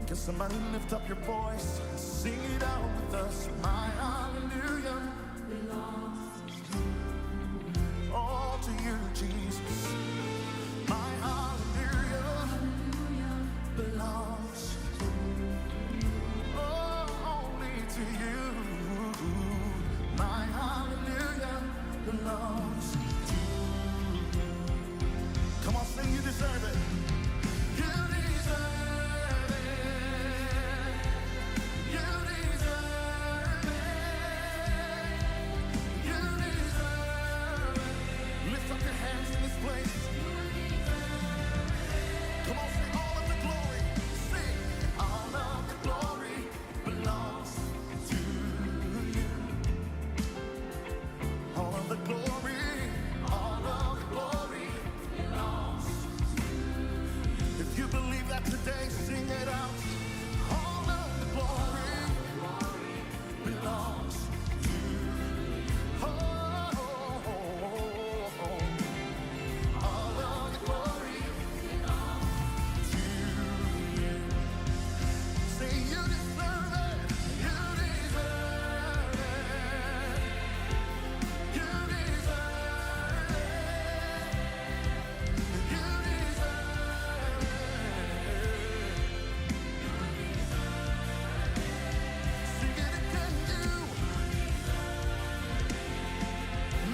Can somebody lift up your voice and sing it out with us? My hallelujah belongs to you. All to you, Jesus. My hallelujah belongs to you. Oh, only to you. My hallelujah belongs to you. Come on, sing, you deserve it. You deserve it. You deserve it. You deserve it. Lift up your hands in this place. Come on, sing all of the glory. Sing. All of the glory belongs to you. All of the glory, all of the glory belongs to you. If you believe that today, sing it out. All of the glory belongs to you. Oh, oh, oh, oh. All of the glory belongs to you. Say you deserve it. You deserve it. You deserve it. You deserve it. Sing it again, you.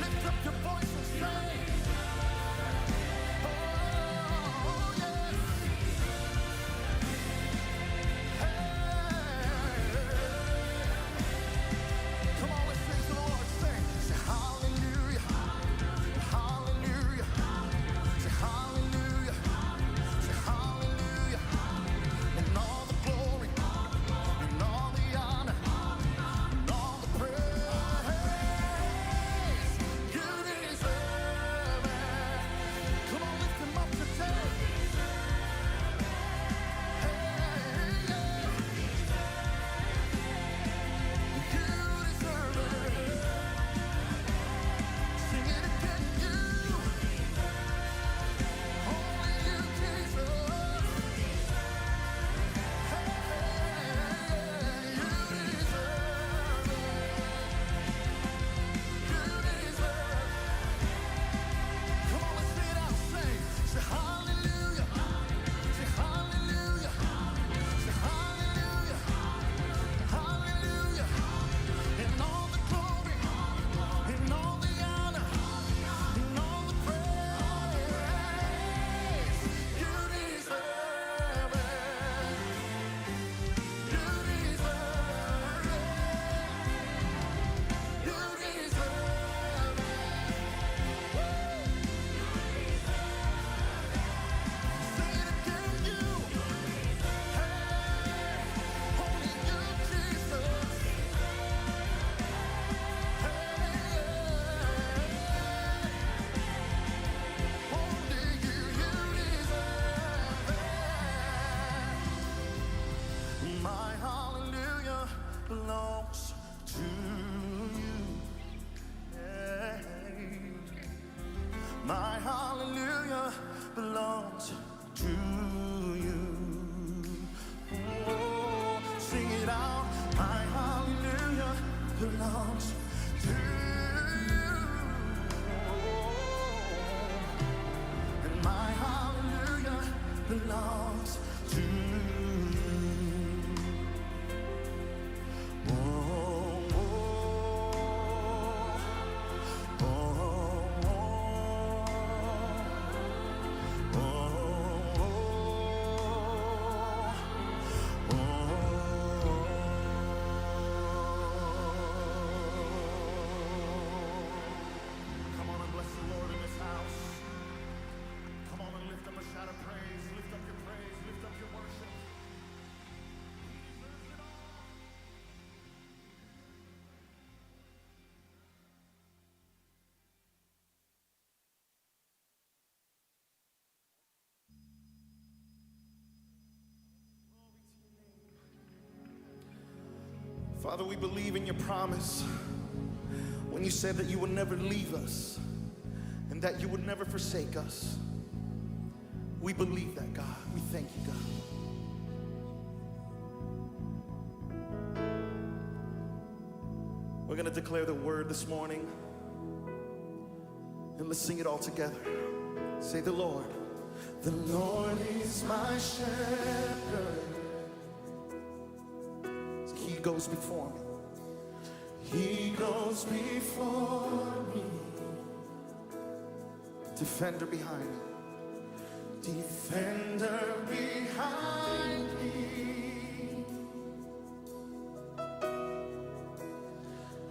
Lift up your voice and say, Oh, yes. Hey. Come on, let's sing to the Lord. Sing. Say hallelujah. Hallelujah. Say hallelujah. Say hallelujah. And all the glory, and all the honor, and all the praise. You deserve it. Come on, lift him up today. Hey, yeah. You deserve it. Sing it again, you. Only you, Jesus. Hey, you deserve it. You deserve it. Come on, let's sing it out. Say, say hallelujah. Say hallelujah. Say hallelujah. Hallelujah. And all the glory, and all the honor, and all the praise. You deserve it. You deserve it. You deserve it. Woo! Say it again, you. Hey, only you, Jesus. Hey, only you, you deserve it. My hallelujah belongs to you. Hey. My hallelujah belongs to you. Oh, sing it out. My hallelujah belongs to you. And my hallelujah belongs to you. Oh, oh, oh, oh, oh, oh, oh. Come on and bless the Lord in this house. Come on and lift up a shout of praise. Lift up your praise. Lift up your worship. He deserves it all. Glory to your name. Father, we believe in your promise when you said that you would never leave us and that you would never forsake us. We believe that, God. We thank you, God. We're going to declare the word this morning. And let's sing it all together. Say, The Lord. The Lord is my shepherd. He goes before me. He goes before me. Defender behind me. Defender behind me.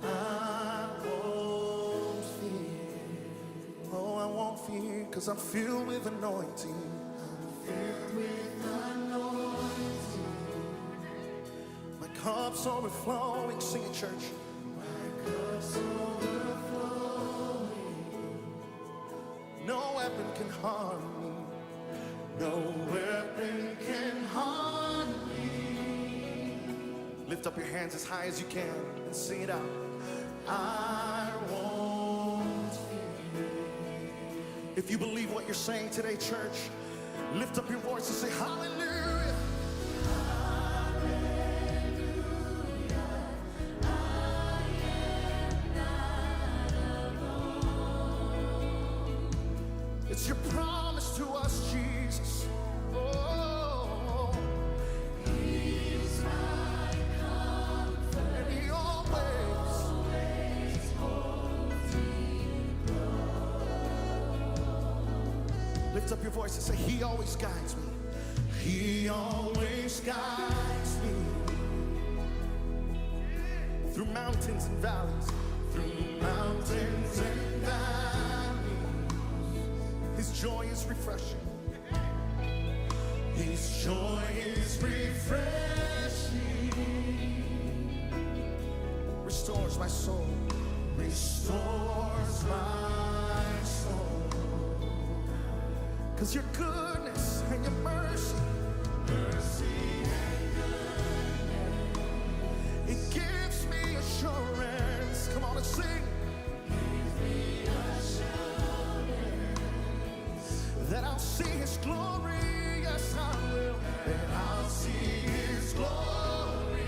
I won't fear. Oh, I won't fear, because I'm filled with anointing. I'm filled with anointing. My cup's overflowing. Sing it, church. My cup's overflowing. No weapon can harm me. No weapon can harm me. Lift up your hands as high as you can and sing it out. I won't fear. If you believe what you're saying today, church, lift up your voice and say, Hallelujah. It's your promise to us, Jesus. Oh, He's my comfort, and He always, always holds me lift up your voice and say, He always guides me. He always guides me through mountains and valleys, through mountains and valleys. His joy is refreshing. His joy is refreshing. Restores my soul. Restores my soul. Cause your goodness and your mercy, mercy and goodness, it gives me assurance. Come on and sing. Gives me assurance That I'll see his glory. Yes, I will. That I'll see his glory.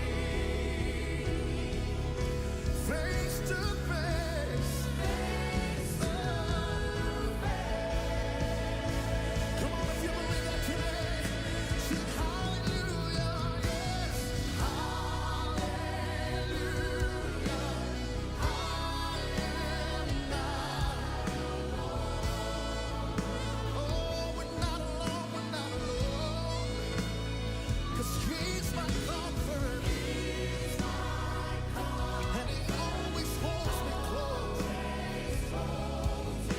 Face to face. Face to face. Come on, if you believe that today, sing hallelujah, yes, hallelujah. I am not alone. Oh, we're not alone, we're not alone. 'Cause he's my comfort, He's my comfort, and he always holds me close. always holds me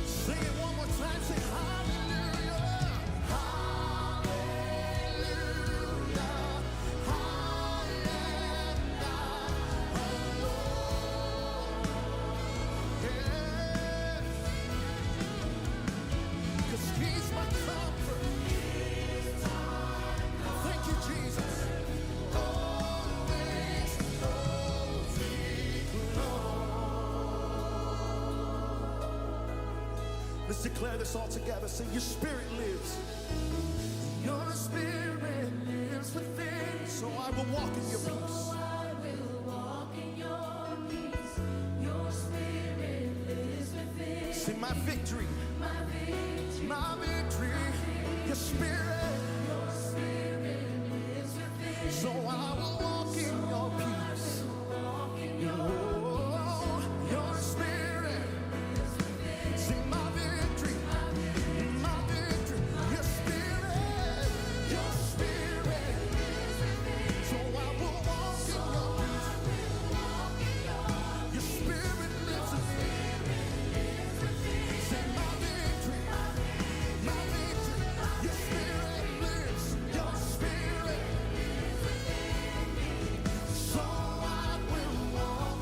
Sing it one more time, say hallelujah, hallelujah. I am not alone. Yeah. 'Cause he's my comfort. He's my Thank you, Jesus. Always holds me close. Let's declare this all together. Say, Your spirit lives. Your spirit lives within. So I will walk in your So peace. I will walk in your peace. Your spirit lives within. See my victory, My victory, my victory. Your spirit. your spirit lives within. So I will walk in So your I peace. will walk in your Oh, your spirit. lives within. See my victory, My victory my victory. Your spirit. lives within. So I will walk So in your I peace. will walk in your Your spirit lives Your in me. spirit lives within. Say my victory, my victory. Your spirit lives, your spirit. Lives within me. So I will walk.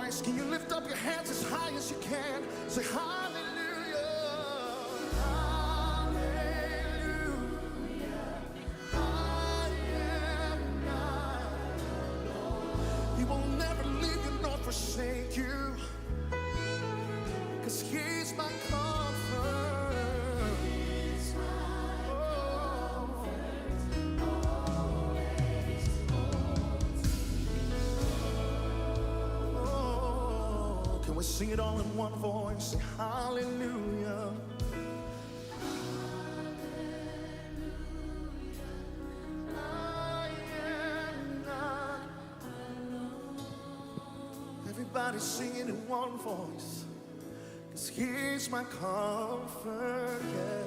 voice. Can you lift up your hands as high as you can? Say hallelujah. Hallelujah. I am not. He will never leave you nor forsake you. Cause he's my comfort. Oh. Oh, can we sing it all in one voice? Say hallelujah. I am not. Everybody singing in one voice. Cause he's my comfort. Yeah.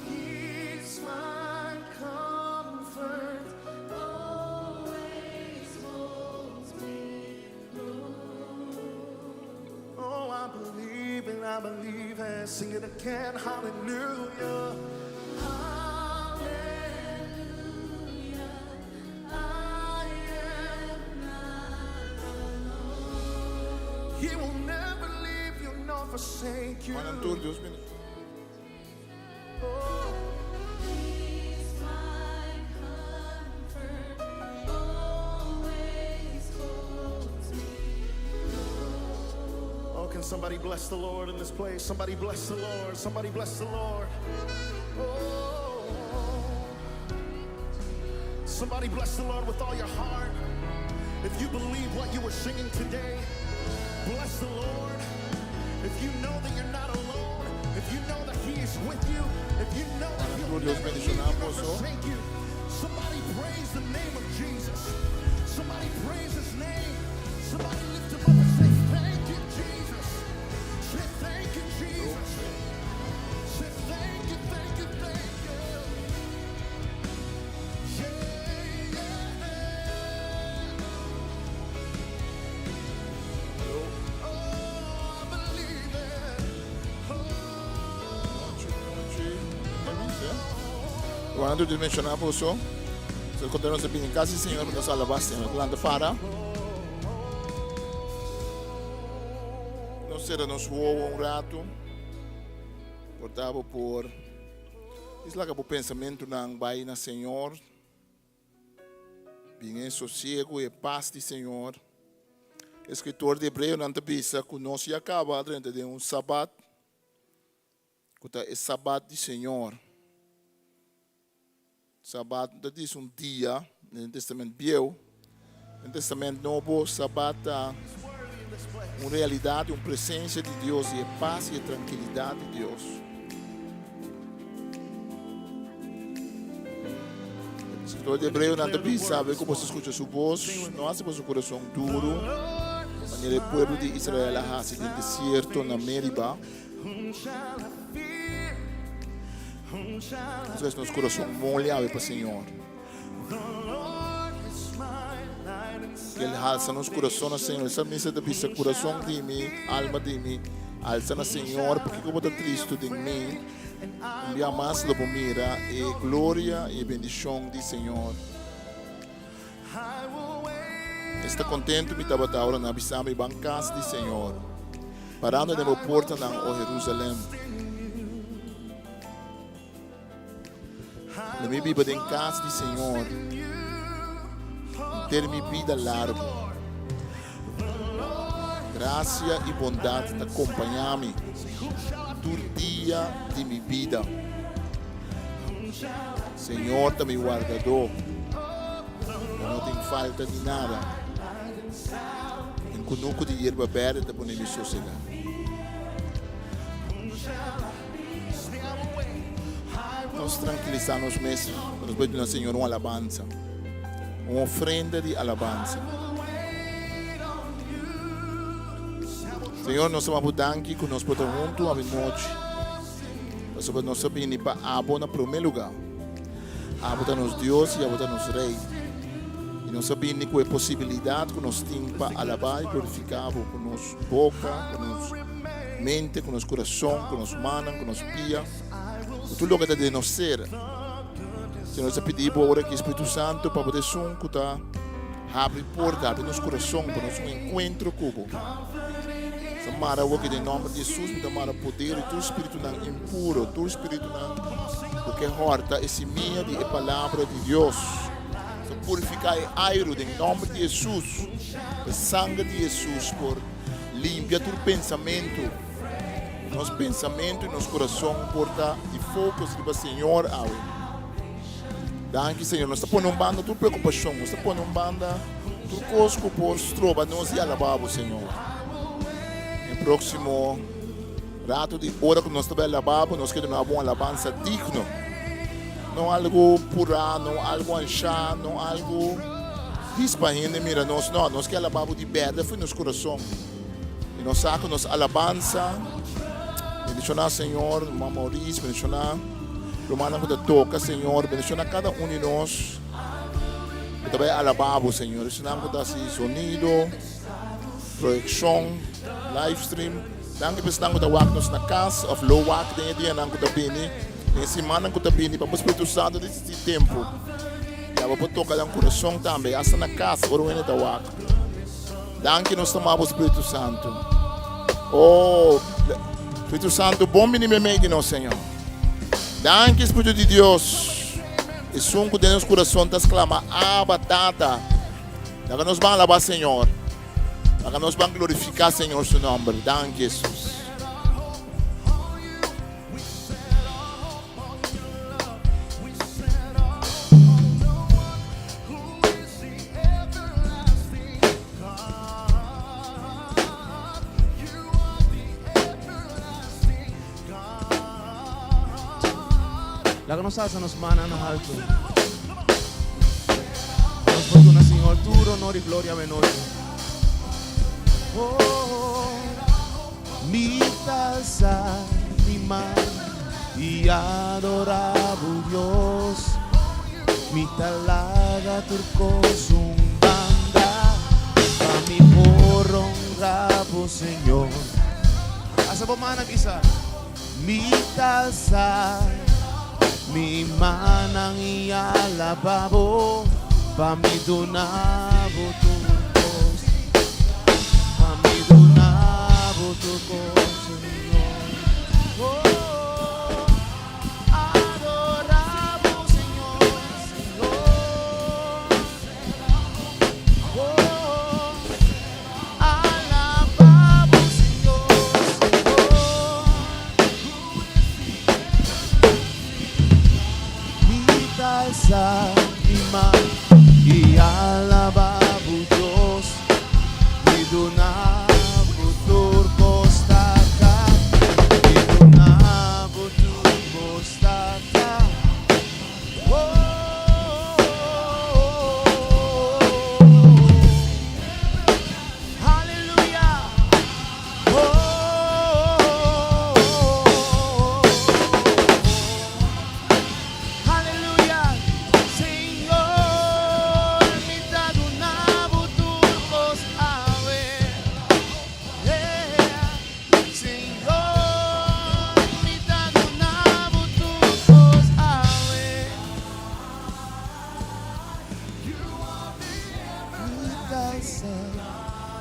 He's my comfort. Always holds me close. Oh, I believe it, I believe it. Sing it again, hallelujah. Hallelujah. I am He will never leave you nor forsake you. Juan Antur, Dios bendiga. Oh, He's my comfort, always holds me oh, can somebody bless the Lord in this place? Somebody bless the Lord. Somebody bless the Lord. Oh, somebody bless the Lord with all your heart. If you believe what you were singing today, bless the Lord. If you know that you're not alone, if you know that He is with you, if you know that He'll Dios never leave bendicioná you nor boso. forsake you, somebody praise the name of Jesus. Somebody praise His name. Somebody lift Him up and say, Thank you, Jesus. Say, Thank you, Jesus. Say, Thank you, thank you, thank you. Yeah, yeah. Oh, I believe it. Oh, Juan Antur, Dios bendicioná boso. Se konta nos bini kasi Señor nos alabá Señor. Lanta para. Nos sera nos wowo un ratu. Por ta bo por is laga bo pensamentunan bai na Señor. Bin e sosiego e pas di Señor. Eskritor di Hebreonan ta bisa ku nos ya kaba a drenta den un sabat ku ta e sabat di Señor. Sabat ta dice un dia den Testament Bieu. Den Testament Nobo, Sabat ta un realidad y un presencia di Dios y e paz y e tranquilidad di Dios. Escritor di Hebreonan ta bisa, Awe cu boso scucha su voz, no haci boso corazon duro, manera e pueblo di Israel a haci den desierto na Meriba. Nos haci nos kurason moli awe pa Señor. Ke El halsa nos kurason na Señor. El salmista ta bisa, Kurason di mi, alma di mi, alsa na Señor. Pakiko bo ta tristu den mi? Un bia mas lo bo mira e gloria i e bendishon di Señor. Esta kontentu mi tabata ora nan a bisa mi, Ban kas di Señor. Parando den bo portanan, o Herusalèm. Lo mi biba den kas di Señor henter mi bida largu. Grasia i bondat ta kompañá mi tur dia di mi bida. Señor ta mi wardadó, mi no tin falta di nada. Den kunuku di yerba berde ta pone mi sosegá. Nos trankilisá nos mes pa nos por duna Señor un alabansa, un ofrenda di alabansa. Señor, nos ta wak bo danki ku nos por ta huntu awe nochi. Pasobra nos a bini pa abo na promé lugá. Abo ta nos Dios i abo ta nos Rei. I nos a bini ku e posibilidat ku nos tin pa alabá i glorifiká bo ku nos boka, ku nos mente, ku nos kurason, ku nos mannan, ku nos pia, ku tur loke ta den nos ser. Señor, nos ta pidi bo ora aki, Spiritu Santu, pa bo ta esun ku ta. Habri porta, habri nos kurason pa nos un enkuentro ku bo. Nos ta mara awor den nòmber di Hesus, mi ta mara poder di tur spiritunan impuro, tur spiritunan ku ke hòrta e simia di e palabra di Dios. Nos ta purifiká e airu den nòmber di Hesus, pa e sanger di Hesus por limpia tur pensamentu. Nos pensamentu i nos kurason por ta di focus riba Señor awe. Danki Señor. Nos ta pone un banda tur preokupashon. Nos ta pone un banda tur kos ku por stroba nos di alabá bo, Señor. E próksimo rato di ora ku nos ta bai alabá bo, nos ke duna bo un alabansa digno. No algu purá, no algu anshá, no algu dis pa hende mira nos. No, nos ke alabá bo di bèrdè for di nos kurason. I nos sa ku nos alabansa, bendishoná Señor, ruman Maurice, bendishoná rumannan ku ta toka, Señor, bendishoná kada un di nos ku ta bai alabá bo, Señor. Esnan ku ta hasi sonido, proyekshon, live stream. Danki pa esnan ku ta wak nos na kas òf lo wak den e dianan ku ta bini, den e simannan ku ta bini, pa bo Spiritu Santu ta existí tempu. I abo por toka nan kurason tambe, asta na kas ora un hende ta wak. Danki nos ta mabo Spiritu Santu. Oh, Spiritu Santu, bon bini meimei di nos, Señor. Danki, Spiritu di Dios. Esun ku den nos kurason ta sklama, Abba, Tata. Laga nos ban alabá Señor. Laga nos ban glorifiká Señor su nòmber. Danki, Jesus. Laga nos alsa nos mannan na haltu. Nos por duna Señor tur honor i gloria awe nochi. Oh, mi ta alsa mi man i adora bo Dios. Mi ta laga tur kos un banda pa mi por honra bo Señor. Alsa bo man a bisa. Mi ta alsa mi mannan i alaba bo pa mi duna bo tur kos. Pa mi duna bo tur kos, Señor. Oh. Adora bo Señor, Señor. Oh, alaba bo Señor, Señor. Mi ta alsa mi man i alaba bo Dios. Mi duna bo tur kos tata. Mi duna bo tur kos tata. Oh, Hallelujah. Oh, Hallelujah. Señor, mi ta duna bo tur kos awe. Yeah. Señor, mi ta duna bo tur kos awe. Mi ta alsa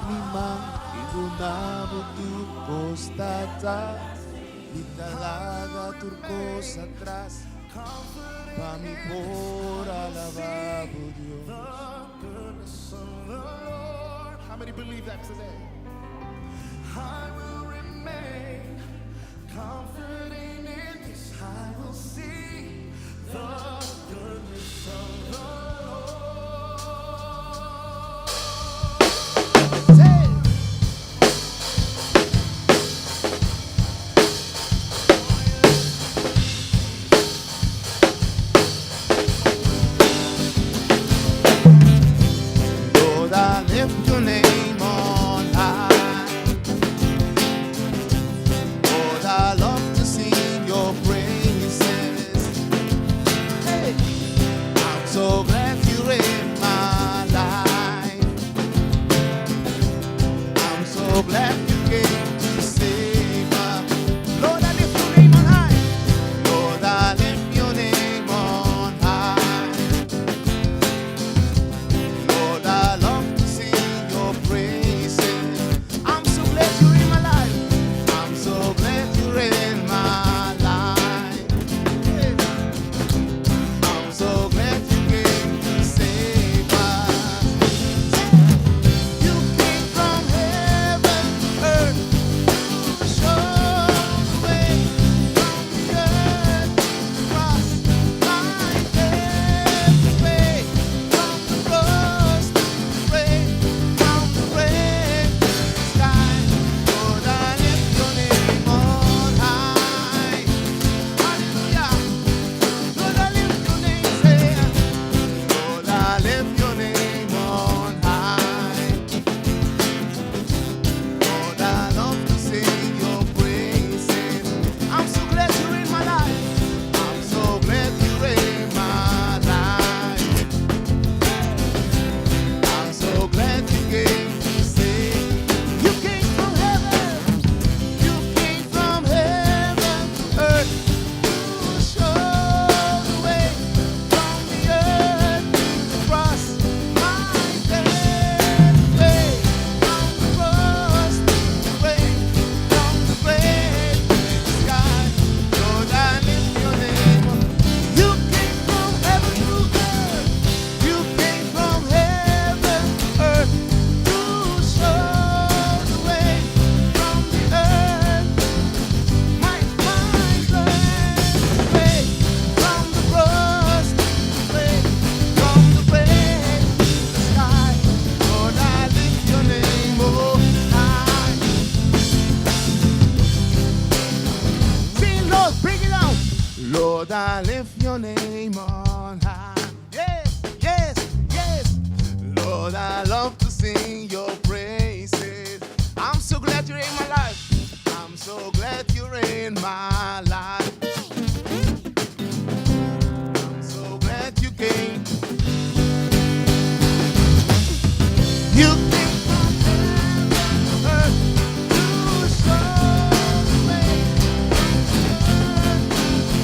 mi man i duna bo tur kos, Tata. Mi ta laga tur kos atras pa mi por alabá bo Dios. Lord, I lift your name on high. I lift your name on high. Yes. Lord, I love to sing your praises. I'm so glad you're in my life. I'm so glad you're in my life. I'm so glad you came. You came from heaven to earth to show the way.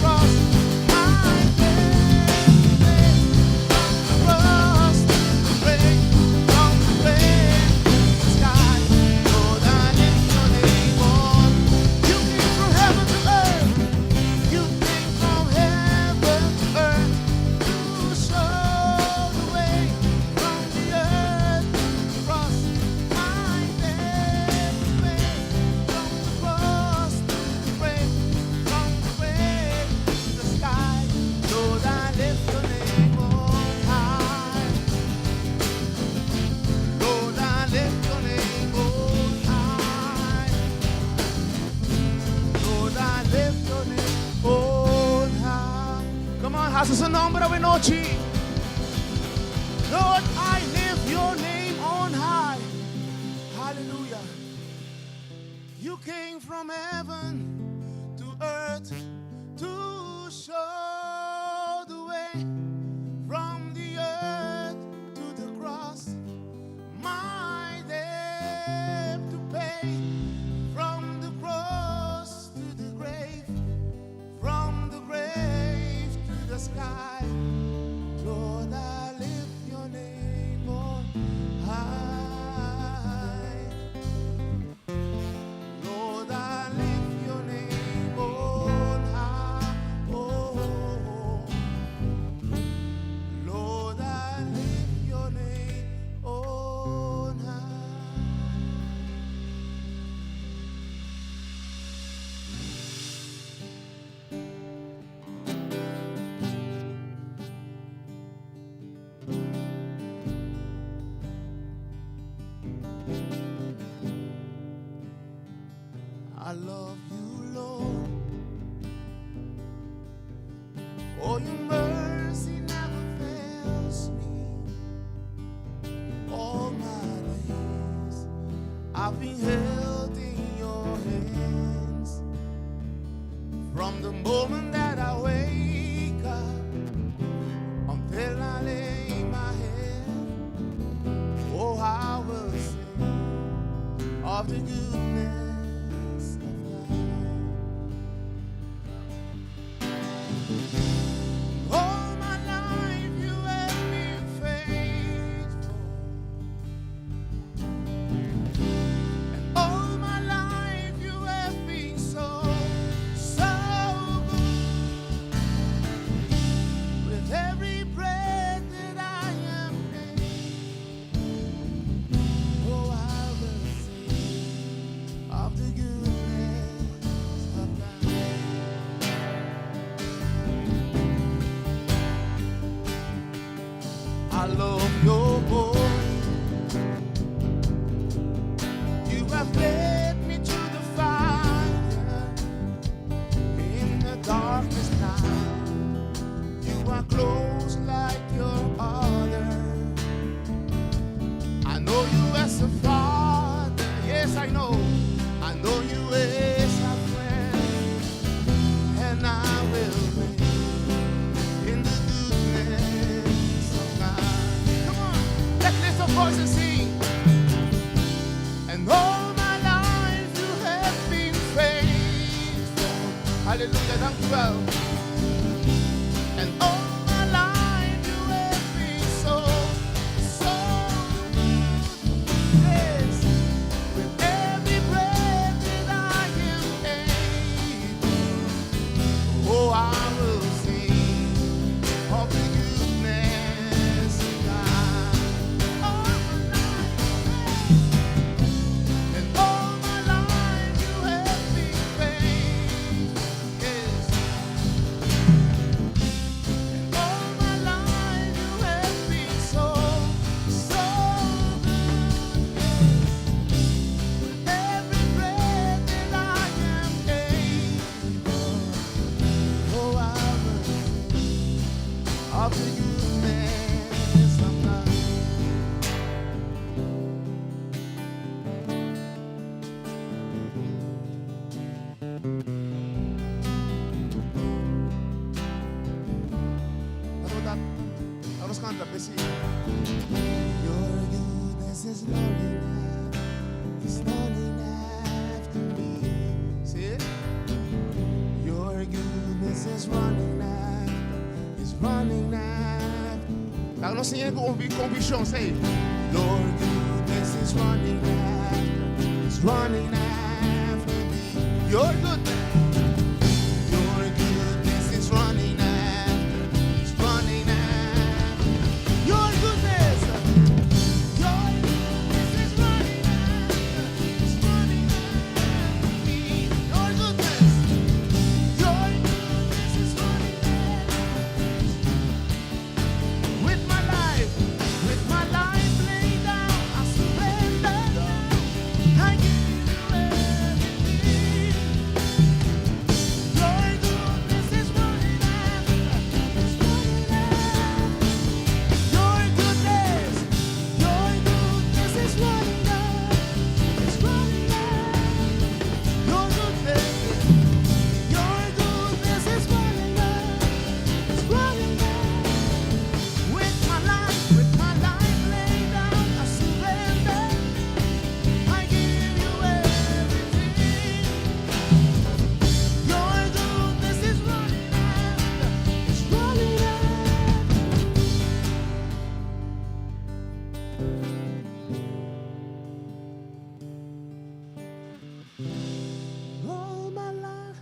Cross my way. From the cross to the grave, from the grave to the sky. Lord, I lift your name on. You came from heaven to earth. You came from heaven to earth to show the way from the earth to the cross. My death way from the cross to the grave, from the grave to the sky. Lord, I lift your name on high. Lord, I lift your name on high. Lord, I lift your name on high. Come on, halsa su nòmber anochi. Lord, I lift your name on high. Hallelujah. You came from heaven to earth to show the way from the earth to the cross. My debt to pay from the cross to the grave, from the grave to the sky. Lord, I lift your name on high. Lord, I lift your name on high. Oh, Lord, I lift your name on high. I love you, Lord. Oh, your mercy never fails me. All my days I've been held in your hands. From the moment that I wake up until I lay my head, oh, I will sing of the goodness of God. All my life you have been faithful. And all my life you have been so, so good. With every breath that I am able, oh, I will sing of the goodness of God. I love your voice. You have led me to the fire in the darkest night. You are close like no other. I know you as a father. Yes, I know. I know you as a friend. And I will live in the goodness of God. Come on, let's lift our voice and sing. And all my life you have been faithful. Hallelujah, thank you well. And all my life you have been so, so good. Yes, with every breath that I am able, oh, I will sing of the goodness of God. All my life, and all my life you have been faithful. Yes. And kanta p'esei. Your goodness is running after, is running after me. Sí? Your goodness is running after, is running after. Laga nos siña ku konvikshon, say. Your goodness is running after, is running after me. Your goodness. Your goodness is running after, is running after. Your goodness, your goodness is running after, is running after me. Your goodness is running after. With my life laid down, I surrender now. I give you everything. Your goodness is running after, is running after. Your goodness is running after, is running after. Your goodness is running after, is running after. With my life laid down, I surrender. I give you everything. Your goodness is running after, is running after. All my life.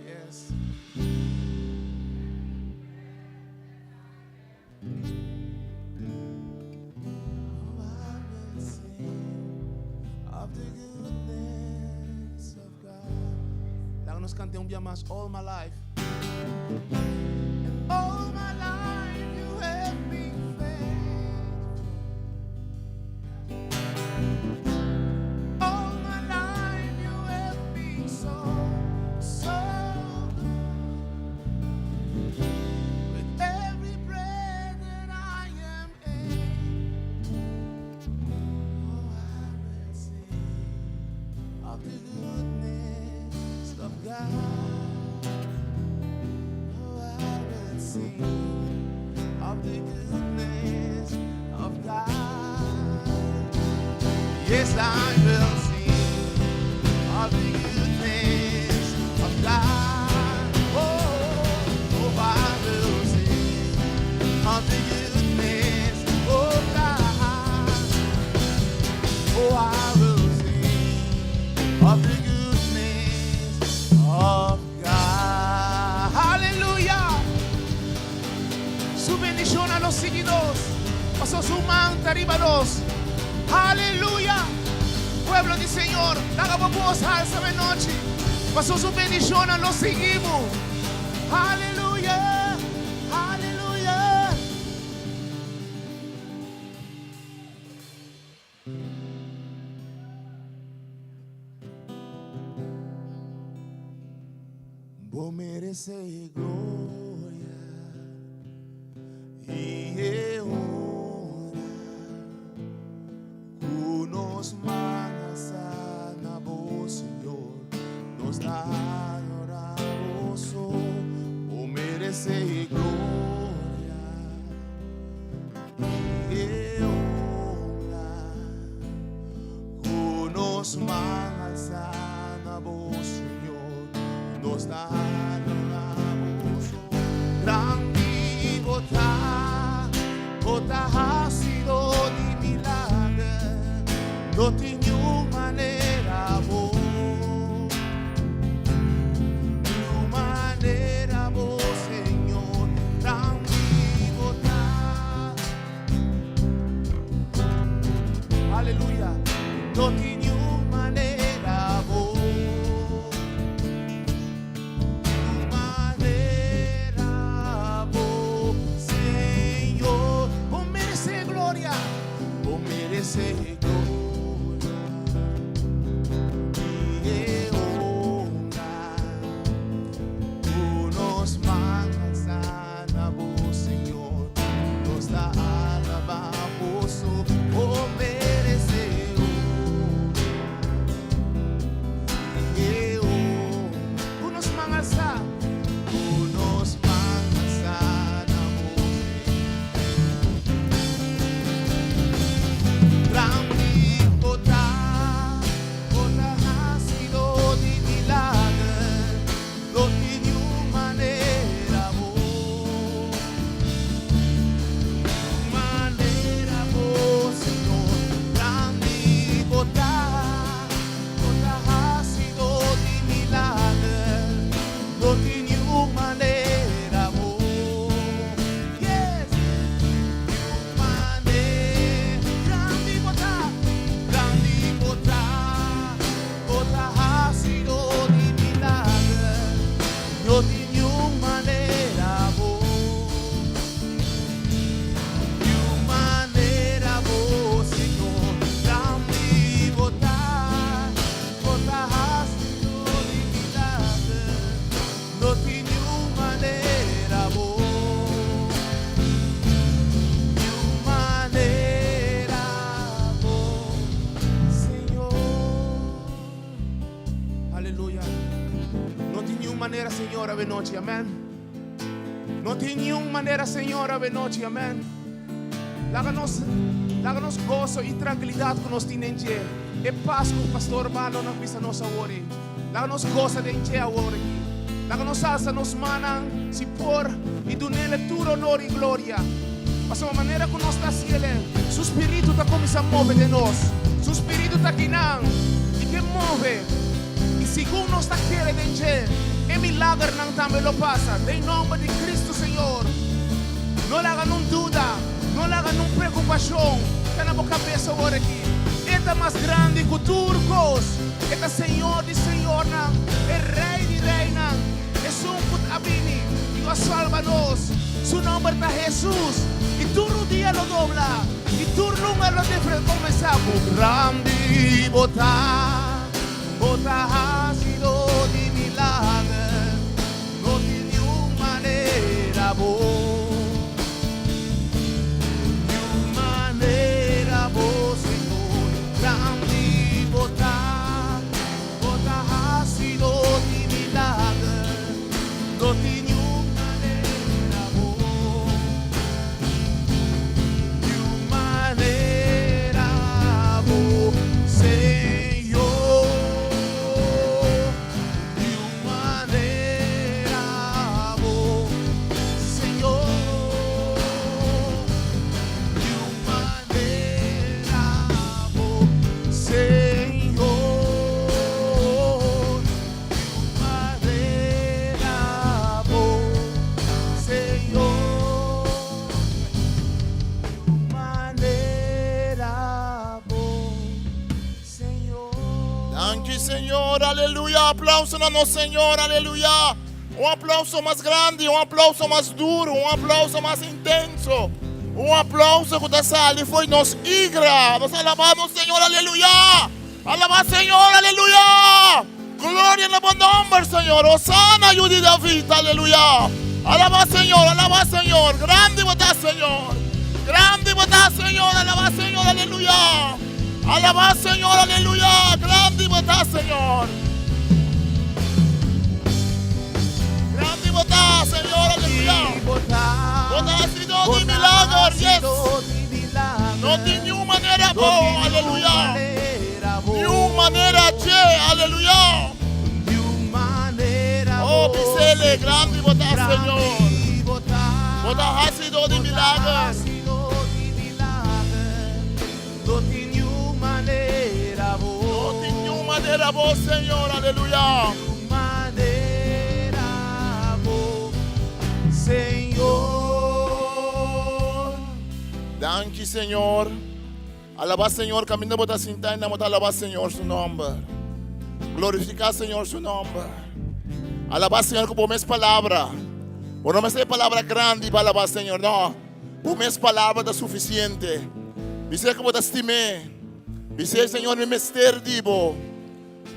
Yes. Oh, I will sing of the goodness of God. Laga nos kanta un bia mas all my life. And all my life you have been faithful. All my life you have been so, so good. With every breath that I am able, oh, I will sing of the goodness of God. Oh, I will sing of the goodness of God. Yes, I will sing of the goodness of God. Oh, I will sing of the goodness of God. Oh, I will sing of the goodness of God. Hallelujah. Su bendishon lo sigui nos. Paso su man ta riba nos. Aleluya. Pueblo di Señor, laga bo bos halsa awe nochi. Paso su bendishon lo sigui bo. Aleluya. Aleluya. Bo meresé gloria i honra ku nos man na bo, Señor, nos ta adorá bo. Bo meresé gloria i honra ku nos man na bo, Señor, nos ta adorá bo. Grandi bo ta, bo ta hasidó di milager, no tin ningun manera bo, ningun manera bo, Señor, grandi bo ta. Aleluya, no tin ningun manera bo. Señor awe nochi, amèn. No tin niun manera Señor awe nochi, amèn. Laga nos, laga nos goso i trankilidat ku nos tin den dje, e pas ku Pastor Marlon a bisa nos awor ei, laga nos gosa den dje awor aki. Laga nos alsa nos mannan, si por, i dun'El e tur honor i gloria. Pasobra manera ku nos ta hasi el, Su Spiritu ta kuminsá move den nos. Su Spiritu ta kinan i ke move. I segun nos ta kere den dje, e milagernan tambe lo pasa, den nomber di Cristo Señor. No laga nun duda, no laga nun preokupashon ta na bo kabes awor aki. E ta mas grandi ku tur kos. E ta Señor di señornan, e Rei di reinan, Esun ku a bini i ku a salba nos. Su nomber ta Hesus, i tur rudia lo dobla, i tur lunga lo konfesá ku grandi bo ta. Bo ta hasido di milager, no tin niun manera bo, niun manera bo, Señor. Grandi bo ta, bo ta hasido di milager, no tin niun manera bo, niun manera bo, Señor. Niun manera bo, Señor. Niun manera bo, Señor. Niun manera bo, Señor. Niun manera bo, Señor. Danki Señor, aleluya. Aplauso na nos Señor, aleluya. Un aplauso mas grandi, un aplauso mas duro, un aplauso mas intenso. Un aplauso ku ta sali fo'i nos igra. Nos alabá nos Señor, aleluya. Alabá Señor, aleluya. Gloria na bo nomber, Señor. Hosana, yu di David, aleluya. Alabá Señor, alabá Señor. Grandi bo ta, Señor. Grandi bo ta, Señor. Alabá Señor, aleluya. Alabá Señor, aleluya. Grandi bo ta, Señor. Grandi bo ta, Señor, aleluya. Bo ta hasidó di milager, yes. No tin niun manera bo, aleluya. Niun manera dje, aleluya. Oh, bisele, grandi bo ta, Señor. Bo ta hasidó di milager. No tin niun manera bo, Señor, aleluya. Danki, Señor. Alabá Señor kaminda bo ta sintá i nan bo ta alabá Señor su nòmber. Glorifiká Señor su nòmber. Alabá Señor ku bo mes palabra. Bo no mester palabra grandi pa alabá Señor, no. Bo mes palabra ta sufisiente. Bis'é ku bo ta stim'é. Bis'é, Señor, mi mester di bo.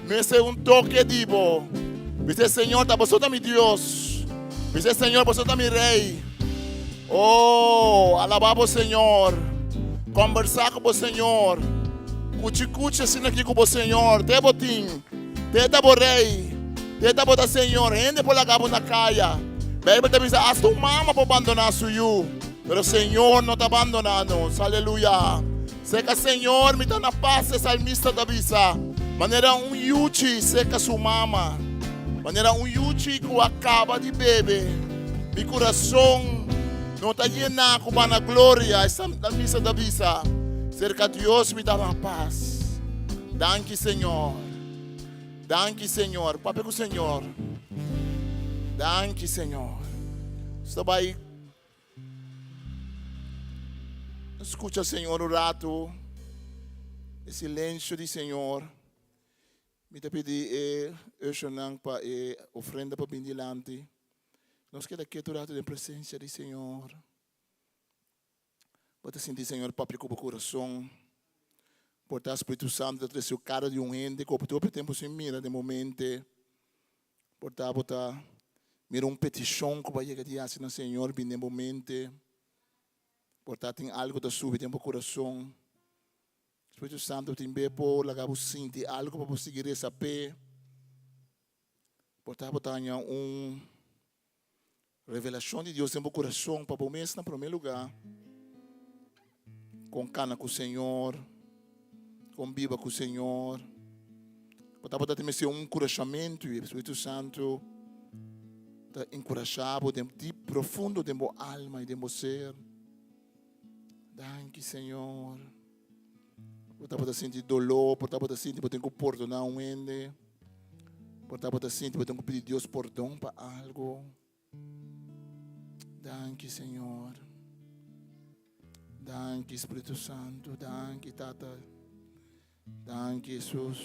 Mi mester un toke di bo. Bis'é, Señor, ta boso ta mi Dios. Bis'é, Señor, boso ta mi Rei. Oh, alabá bo Señor. Kombersá ku bo Señor. Kuchi kuchi asina aki ku bo Señor. Te bo tin. Te ta bo Rei. Te ta bo ta Señor. Hende por laga bo na kaya. Beibel ta bisa, asta un mama por bandoná su yu, pero Señor no ta bandoná nos. Aleluya. Seka Señor mi ta na pas, e salmista ta bisa, manera un yuchi seka su mama, manera un yuchi ku a kaba di bebe. Mi kurason no ta yená ku vanagloria, e salmista ta bisa, serka Dios mi ta na pas. Danki, Señor. Danki, Señor. Papia ku Señor. Danki, Señor. Nos ta bai Skucha Señor un ratu, e silensio di Señor. Mi ta pidi e ushernan pa e ofrenda pa bin dilanti. Nos keda ketu un ratu den presencia di Señor. Bo ta sinti Señor papia ku bo kurason. Por ta Spiritu Santu ta trese kara di un hende ku bo hopi tempu sin mira den bo mente. Por ta bo ta mira un petishon ku bo a yega di hasi na Señor bin den bo mente. Por ta tin algu ta subi den bo kurason. Spiritu Santu tin be por laga bo sinti algu pa bo sigui resa p'e. Por ta bo ta haña un revelashon di Dios den bo kurason pa bo mes na promé lugá. Kon kana ku Señor, kon biba ku Señor. Bo tabata tin mester un enkurashamentu i e Spiritu Santu ta enkurashá bo den dip profundo den bo alma i den bo ser. Danki Señor. Bo tabata sinti doló, por tabata sinti bo tin ku pordoná un hende, por tabata sinti bo tin ku pidi Dios pordon pa algu. Danki Señor. Danki Spiritu Santu. Danki Tata. Danki Jesus.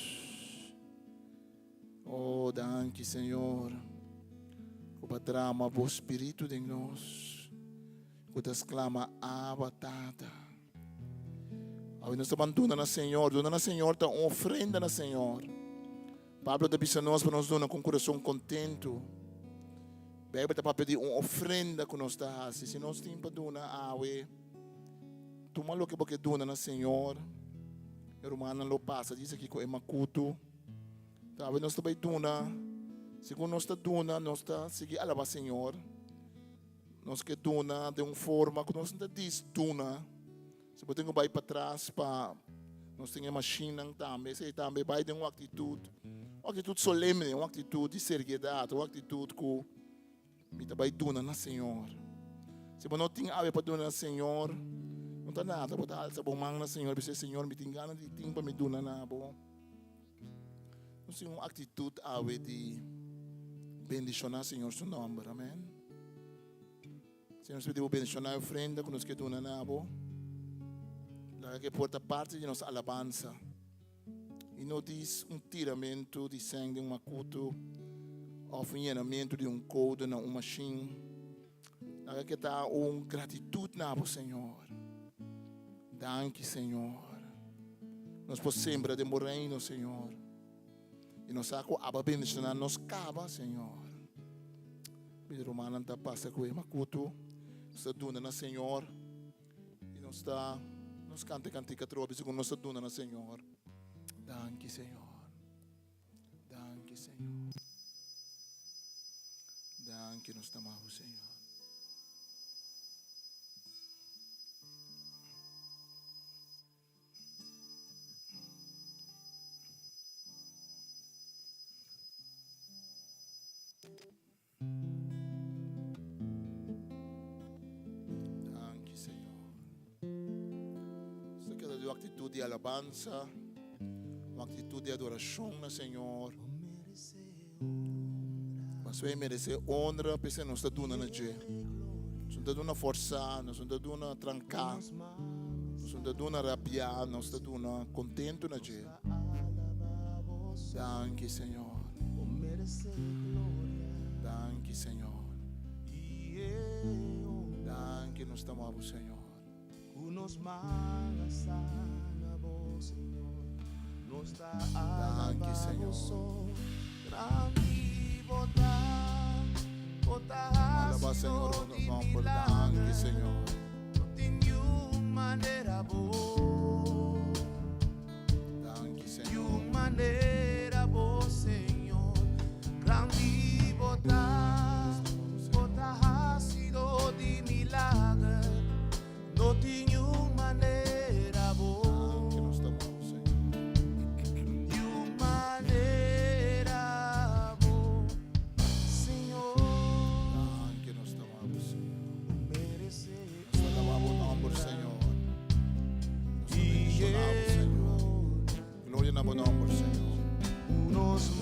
Oh, danki Señor. Ku pa drama bo spiritu den nos. Ku ta sklama Abba Tata. Awe nos ta ban duna na Señor. Duna na Señor ta un ofrenda na Señor. Pablo ta bisa nos pa nos duna ku un kurason kontentu. Beibel ta papia di un ofrenda ku nos ta hasi. Si nos tin pa duna awe, tuma loke bo ke duna na Señor. E rumannan lo pasa djis aki ku e makutu. Ta awe nos ta bai duna. Segun nos ta duna, nos ta sigui alabá Señor. Nos ke duna den un forma ku nos no ta dis duna. Si bo tin ku bai patras pa nos tin e mashinnan tambe, esei tambe bai den un aktitut, un aktitut solemne, un aktitut di seriedat, un aktitut ku mi ta bai duna na Señor. Si bo no tin awe pa duna na Señor, no ta nada, bo ta alsa bo man na Señor i bisa, Señor, mi tin gana di tin pa mi duna na bo. Nos tin un aktitut awe di bendishoná Señor su nòmber. Amen. Señor, nos pidi bo bendishoná e ofrenda ku nos ke duna na bo. Laga ku e por ta parti di nos alabansa i no dis un tiramentu di sèn den un makutu òf un yenamentu di un koude na un mashin. Laga ku e ta un gratitut na bo, Señor. Danki, Señor. Nos por sembra den bo reino, Señor. I nos sa ku abo a bendishoná nos kaba, Señor. Mi rumannan ta pasa ku e makutu. Nos ta duna na Señor. I nos ta nos kanta e kantika atrobe segun nos ta duna na Señor. Danki, Señor. Danki, Señor. Danki, nos ta ama bo, Señor. Danki, Señor. Nos ta keda den un actitud di alabansa, un actitud di adoracion na Señor. Pasobra e merece honra, p'esei nos ta duna na dje. Nos no ta duna forsá, nos no ta duna tranká, nos no ta duna rabiá, nos ta duna kontentu na dje. Danki, Señor. Danki, Señor. Danki, nos ta amá bo, Señor. Danki, Señor. Alabá Señor bo nomber. Danki, Señor. Danki, Señor. Danki, nos ta amá bo, Señor. Danki, nos ta amá bo, Señor. Nos ta alabá bo nomber, Señor. Nos ta bendishoná bo, Señor. Gloria na bo nomber, Señor. Danki,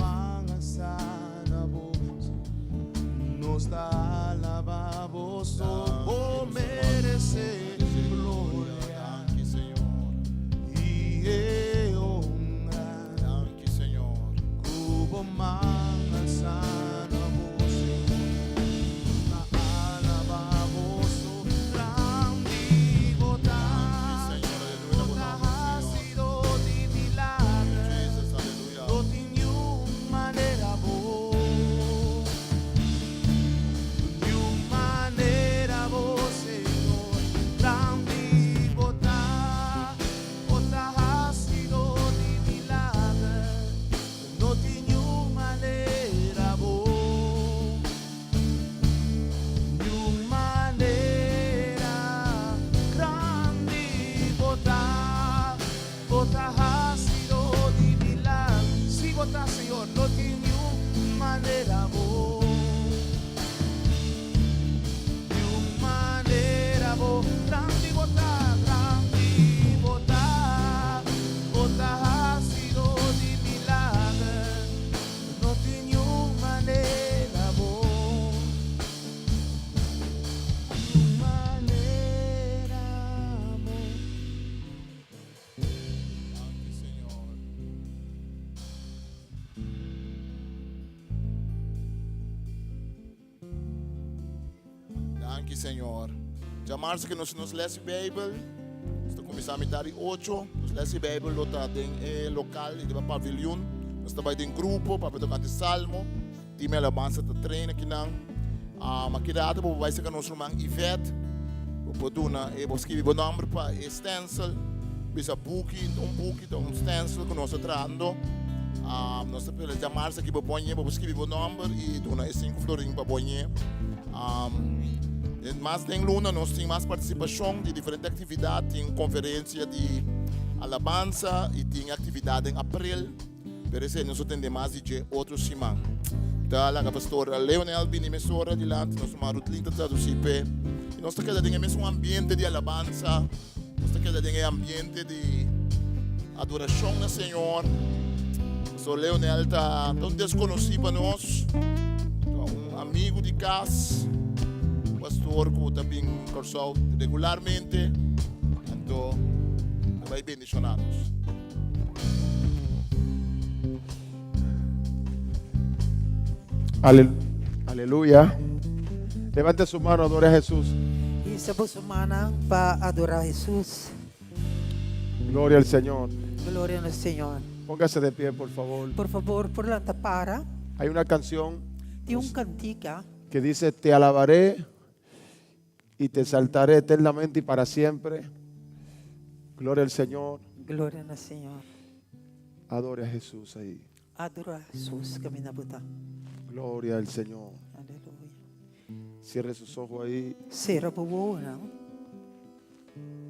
Señor. Danki, Señor. Danki, Señor. Aleluya na bo nomber, Señor. Thank you, Jesus. Aleluya. Danki Señor. Djamarsa ke nos nos les di Beibel. Nos ta kuminsá mitar di ocho. Nos les di Beibel lo ta den e lokal i riba paviljoen. Nos ta bai den grupo papia tokante Salmo. Team Alabansa ta train akinan. Um, aki rato bo por bai serka nos ruman Yvette. Bo por duna e, bo skibi bo nòmber pa e stencil. Bisa buki, un buki ta un stencil ku nos ta trahando. Um, nos ta pela djamarsa aki bo ponye, bo por skibi bo nòmber i duna e sinku florin pa bonye. Um, mas den luna nos tin mas partisipashon di diferente aktividat. Tin konferensia di alabansa i tin aktividat den aprel. Pero esei nos lo tende mas di dje otro siman. Ta laga Pastor Leonel bini mesora dilanti, nos ruman Rutlin ta traduci p'e. I nos ta keda den e mesun ambiente di alabansa, nos ta keda den e ambiente di adorashon na Señor. Pastor Leonel ta un deskonosí pa nos, ta un amigu di kas, un pastor ku ta bin Kòrsou regularmente, anto ta bai bendishoná nos. Aleluya. Levante su mano, adore a Jesús. Hisa boso mannan pa adorá Hesus. Gloria al Señor. Gloria na Señor. Póngase de pie, por favor. Por fabor, por lanta para. Hay una canción Tin un kantika que dice, te alabaré y te exaltaré eternamente y para siempre. Gloria al Señor. Gloria na Señor. Adore a Jesús ahí. Adora Hesus kaminda bo ta. Gloria al Señor. Aleluya. Cierre sus ojos ahí Sera bo wowonan.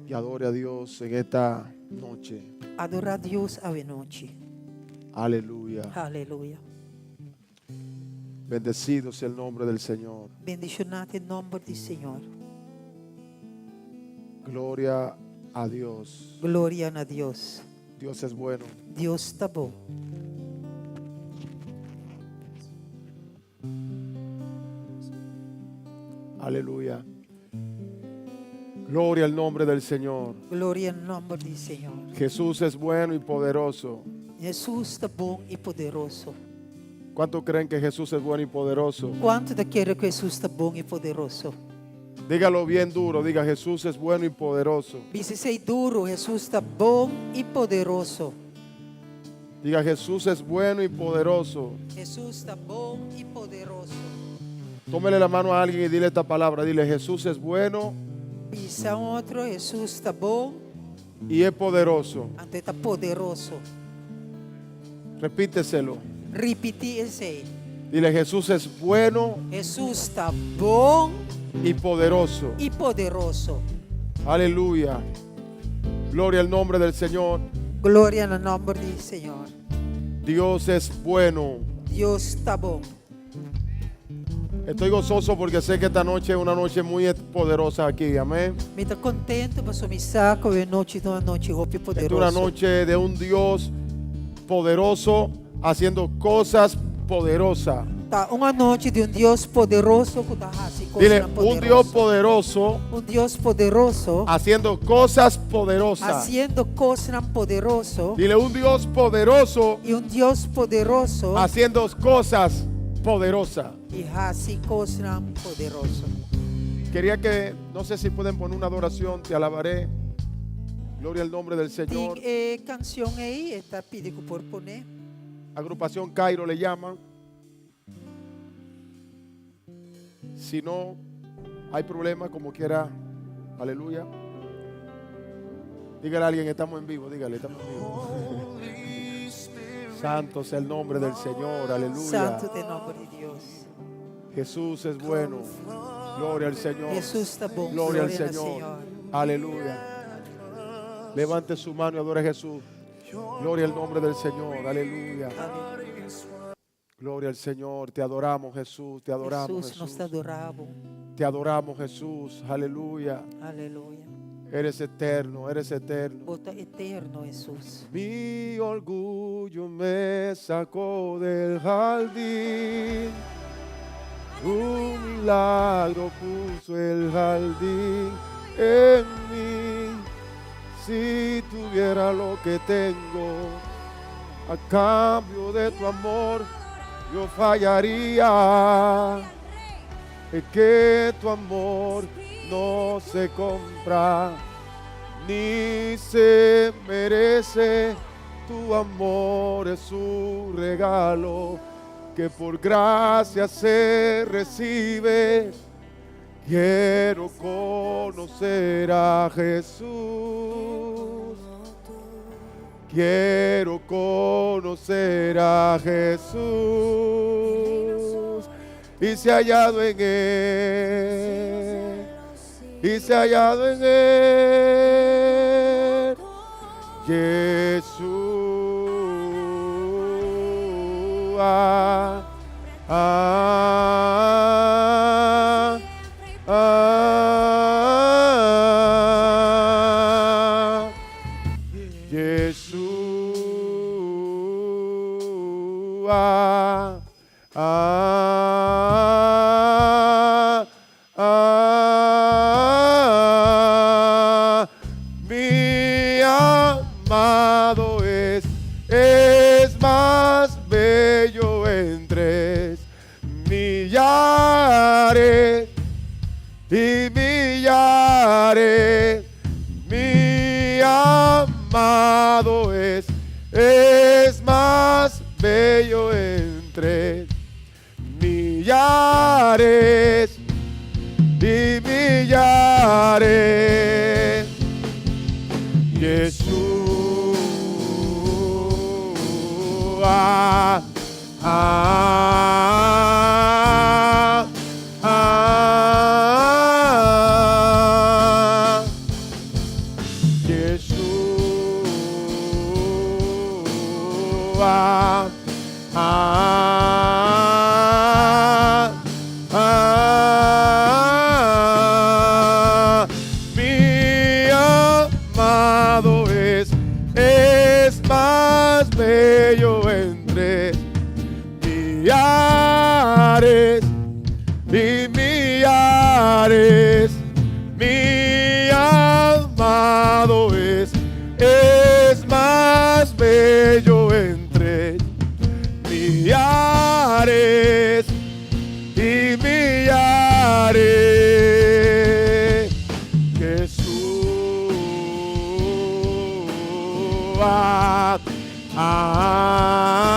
y adore a Dios en esta noche. Adora Dios awe nochi. Aleluya. Aleluya. Bendecido sea el nombre del Señor. Bendishoná ta e nòmber di Señor. Gloria a Dios. Gloria na Dios. Dios es bueno. Dios ta bon. Aleluya. Gloria al nombre del Señor. Gloria na nòmber di Señor. Jesús es bueno y poderoso. Hesus ta bon i poderoso. ¿Cuántos creen que Jesús es bueno y poderoso? Kuantu ta kere ku Hesus ta bon i poderoso? Dígalo bien duro, diga Jesús es bueno y poderoso. Bisa esei duru, Hesus ta bon i poderoso. Diga Jesús es bueno y poderoso. Hesus ta bon i poderoso. Tómele la mano a alguien y dile esta palabra. Dile Jesús es bueno. Bisa un otro, Hesus ta bon. Y es poderoso. Anto e ta poderoso. Repíteselo. Ripití esei. Dile Jesús es bueno. Hesus ta bon. Y poderoso. Y poderoso. Aleluya. Gloria al nombre del Señor. Gloria na nòmber di Señor. Dios es bueno. Dios ta bon. Estoy gozoso porque sé que esta noche es una noche muy poderosa aquí. Amén. Mi ta kontentu pasobra mi sa ku e nochi ta un anochi hopi Esta es una poderoso. noche de un Dios poderoso haciendo cosas poderosas. Ta un anochi di un Dios poderoso ku ta hasi Dile, kosnan un Dios poderoso. poderoso Un Dios poderoso haciendo cosas poderosas. hasiendo kosnan poderoso. Dile, un Dios poderoso I un Dios poderoso haciendo cosas poderosas. i hasi kosnan poderoso. Quería que, no sé si pueden poner una adoración, te alabaré. Gloria al nombre del Tin Señor. e kanshon ei, e ta pidi ku por pone. Agrupación Cairo le llaman. Si no hay problema, como quiera, aleluya. Dígale a alguien, estamos en vivo, dígale, estamos en vivo. Santo sea el nombre del Señor, aleluya. Santu ta e nòmber di Dios. Jesús es bueno. Gloria al Señor. Hesus ta bon. Gloria al Gloria na Señor. Señor. Aleluya. Levante su mano y adore a Jesús. Gloria al nombre del Señor. Aleluya. Gloria al Señor. Te adoramos, Jesús. Te adoramos, Hesus, nos ta Jesús. adorá bo. Te adoramos, Jesús. Aleluya. Aleluya. Eres eterno, eres eterno. Bo ta eterno, Hesus. Mi orgullo me sacó del jardín. Un milagro puso el jardín en mí. Si tuviera lo que tengo, a cambio de tu amor, yo fallaría. Que tu amor no se compra ni se merece. Tu amor es un regalo que por gracia se recibe. Quiero conocer a Jesús. Quiero conocer a Jesús. Y se ha hallado en él. Y se ha hallado en él. Jesús. Ah, ah, ah. Jesús. Ah, ah, ah, mi amado es, es más bello entre millares y millares. Mi amado es, es más bello entre millares y millares. Jesús, ah, ah, ah. Jesús, ah, ah, ah, mi amado es, es más bello entre millares y millares. Mi amado es, es más bello entre millares y millares. Jesús, ah, ah,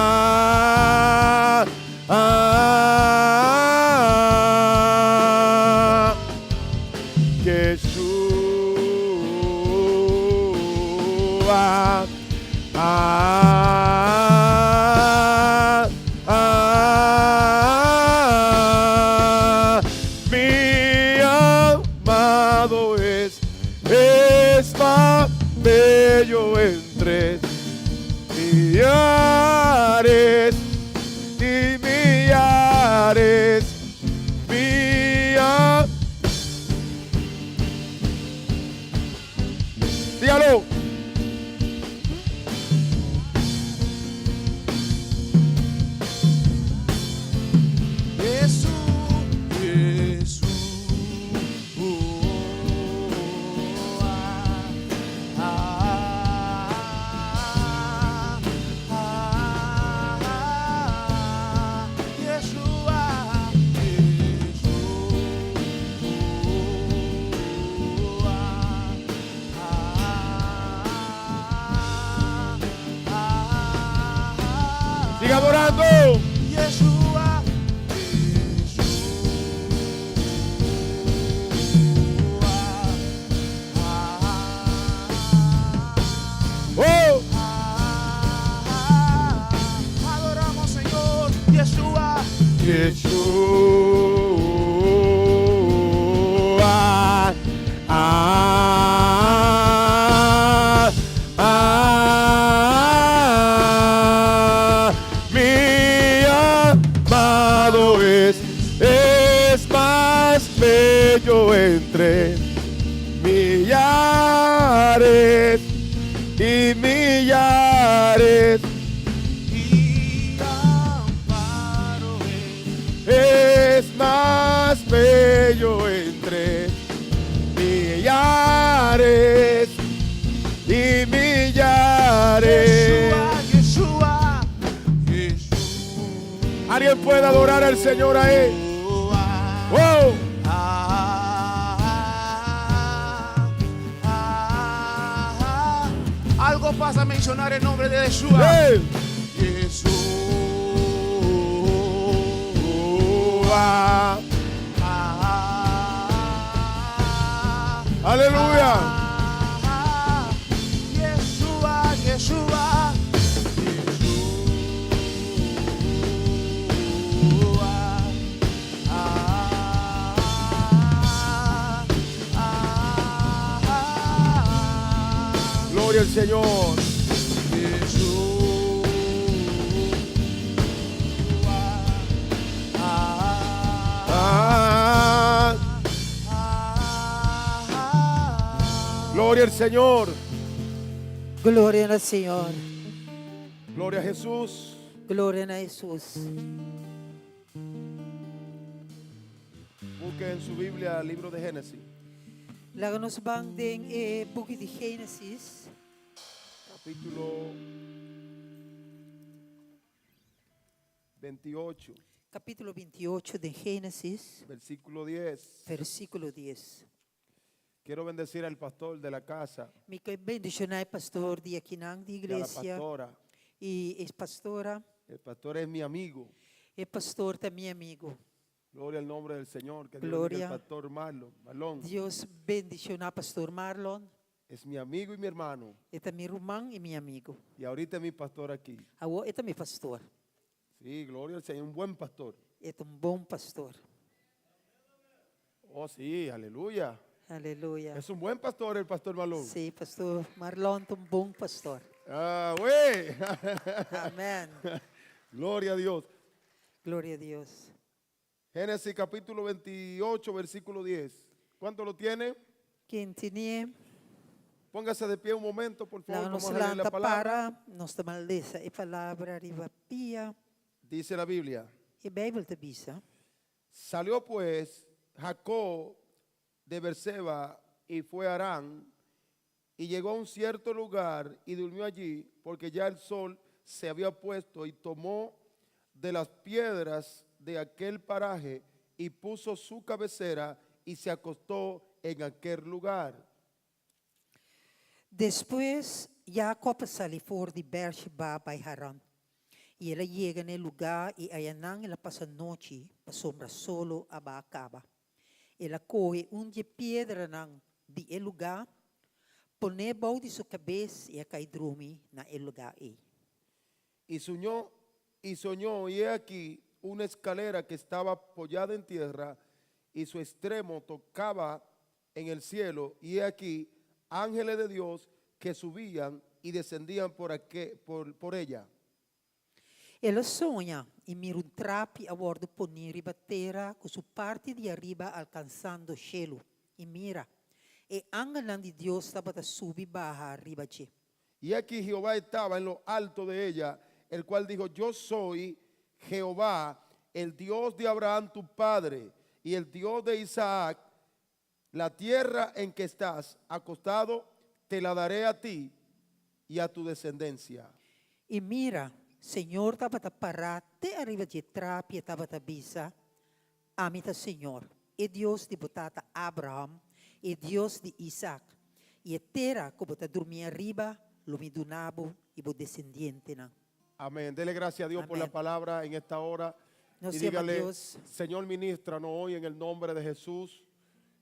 ah, Jesús, ah, ah, ah, mi amado es, es más bello entre millares y millares. Mi am- Dígalo. Jesús, Jesús, ah, ah, ah, ah, Yeshua, Yeshua, ah, ah, Siga adorando. Yeshua, Oh. Adoramos, Señor, Yeshua. Yeshua. Ah, ah, mi amado es, es más bello entre millares y millares. Y amparo Es más bello entre millares y millares. Yeshua, Yeshua, Alguien puede adorar al Señor ahí. Yeshua. Wow! Ah, ah, ah. Algo pasa mencionar el nombre de Yeshua. Hey! Yeshua. Ah, Ah, Aleluya. ah, Yeshua, Yeshua, Yeshua. Ah, ah, ah. Gloria al Señor. Yeshua. Ah, Ah, ah, ah. gloria al Señor. Gloria na Señor. Gloria a Jesús. Gloria na Hesus. Busque en su Biblia el libro de Génesis, Laga nos ban den e buki di Génesis, capítulo 28, kapítulo 28 di Génesis, versículo 10. versíkulo 10. Quiero bendecir al pastor de la casa Mi ke bendishoná e pastor di akinan di y a la iglesia pastora. i e pastora. El pastor es mi amigo. E pastor ta mi amigu. Gloria al nombre del Señor. Que Dios bendiga Gloria. al pastor Marlon. Marlon Dios bendishoná pastor Marlon. es mi amigo y mi hermano. E ta mi ruman i mi amigu. Y ahorita es mi pastor aquí. Awor e ta mi pastor. Sí, gloria al Señor, un buen pastor. E ta un bon pastor. Oh, sí, aleluya. Aleluya. Es un buen pastor el pastor Marlon. Sí, pastor Marlon ta un bon pastor. Ah, güey. Amèn. Gloria a Dios. Gloria na Dios. Génesis capítulo 28, versículo 10. ¿Cuánto lo tiene? Ken tin'é? Póngase de pie un momento, por favor. Laga nos Vamos a leer la lanta palabra. para, nos ta bai lesa e palabra riba pia. Dice la Biblia. E Beibel ta bisa. Salió pues Jacob de Berseba y fue a Harán y llegó a un cierto lugar y durmió allí porque ya el sol se había puesto y tomó de las piedras de aquel paraje y puso su cabecera y se acostó en aquel lugar. Despues Jacob a sali for di Beersheba bai Haran. I el a yega na e lugá i ayanan el a pasa nochi, pasobra solo a baha kaba. El a kohe un di e piedranan di e lugá, pon'é bou di su kabes i a kai drumi na e lugá ei. Y soñó, y soñó, y he aquí una escalera que estaba apoyada en tierra, y su extremo tocaba en el cielo, y he aquí ángeles de Dios que subían y descendían por, aquel, por, por ella. El a soña i mira un trapi a wòrdu poní riba tera ku su parti di ariba alkansando shelu. I mira, e angelnan di Dios tabata subi baha riba dje. Y he aquí Jehová estaba en lo alto de ella, el cual dijo, yo soy Jehová, el Dios de Abraham tu padre, y el Dios de Isaac. La tierra en que estás acostado, te la daré a ti y a tu descendencia. I mira, Señor tabata pará te ariba dje trapi i tabata bisa, Ami ta Señor, e Dios di bo tata Abraham, e Dios di Isaac. I e tera ku bo ta drumí ariba, lo mi duna bo i bo desendientenan. Amén. Dele gracias a Dios por Amén. la palabra en esta hora. Nos y llama dígale, Dios. Señor, ministranos hoy en el nombre de Jesús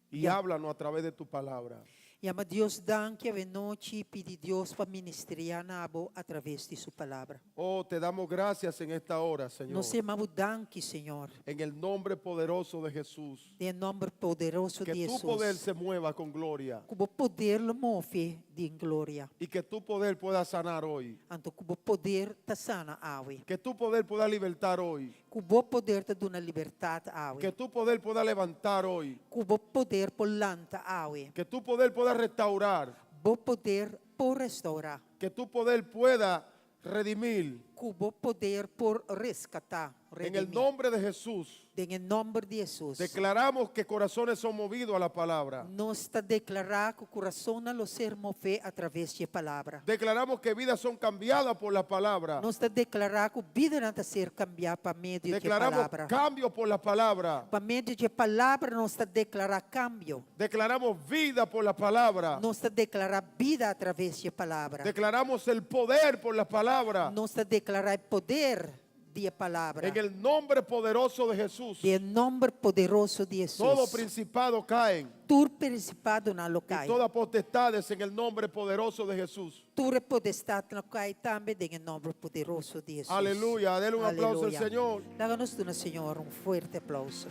y Ya. háblanos a través de tu palabra. Yama Dios danki awe nochi, pidi Dios pa ministrá na bo a traves di su palabra. Oh, te damos gracias en esta hora, Señor. Nos ta yama bo danki, Señor. En el nombre poderoso de Jesús. Den nòmber poderoso Que di tu Hesus. poder se mueva con gloria. Ku bo poder lo move den gloria. Y que tu poder pueda sanar hoy. Anto ku bo poder ta sana awe. Que tu poder pueda libertar hoy. Ku bo poder ta duna libertat awe. Que tu poder pueda levantar hoy. Ku bo poder por lanta awe. Que tu poder pueda restaurar. Bo poder por restourá. Que tu poder pueda redimir. Ku bo poder por reskatá, En el redimí. nombre de Jesús, Den e nòmber di Hesus. declaramos que corazones son movidos a la palabra. Nos ta deklará ku kurasonnan lo ser mové atraves di e palabra. Declaramos que vidas son cambiadas por la palabra. Nos ta deklará ku bidanan ta ser kambiá pa medio di e Declaramos palabra. cambios por la palabra. Pa medio di e palabra nos ta deklará kambio. Declaramos vida por la palabra. Nos ta deklará bida atraves di e palabra. Declaramos el poder por la palabra. Nos ta deklará e poder di e palabra. En el nombre poderoso de Jesús. Den nòmber poderoso di Hesus. Todo principado caen. Tur prinsipadonan lo Y kai. toda potestades en el nombre poderoso de Jesús. Tur potestat lo kai tambe den e nòmber poderoso di Hesus. Aleluya. Dele un aplauso al Aleluya. Señor. Laga nos duna Señor un fuerte aplauso.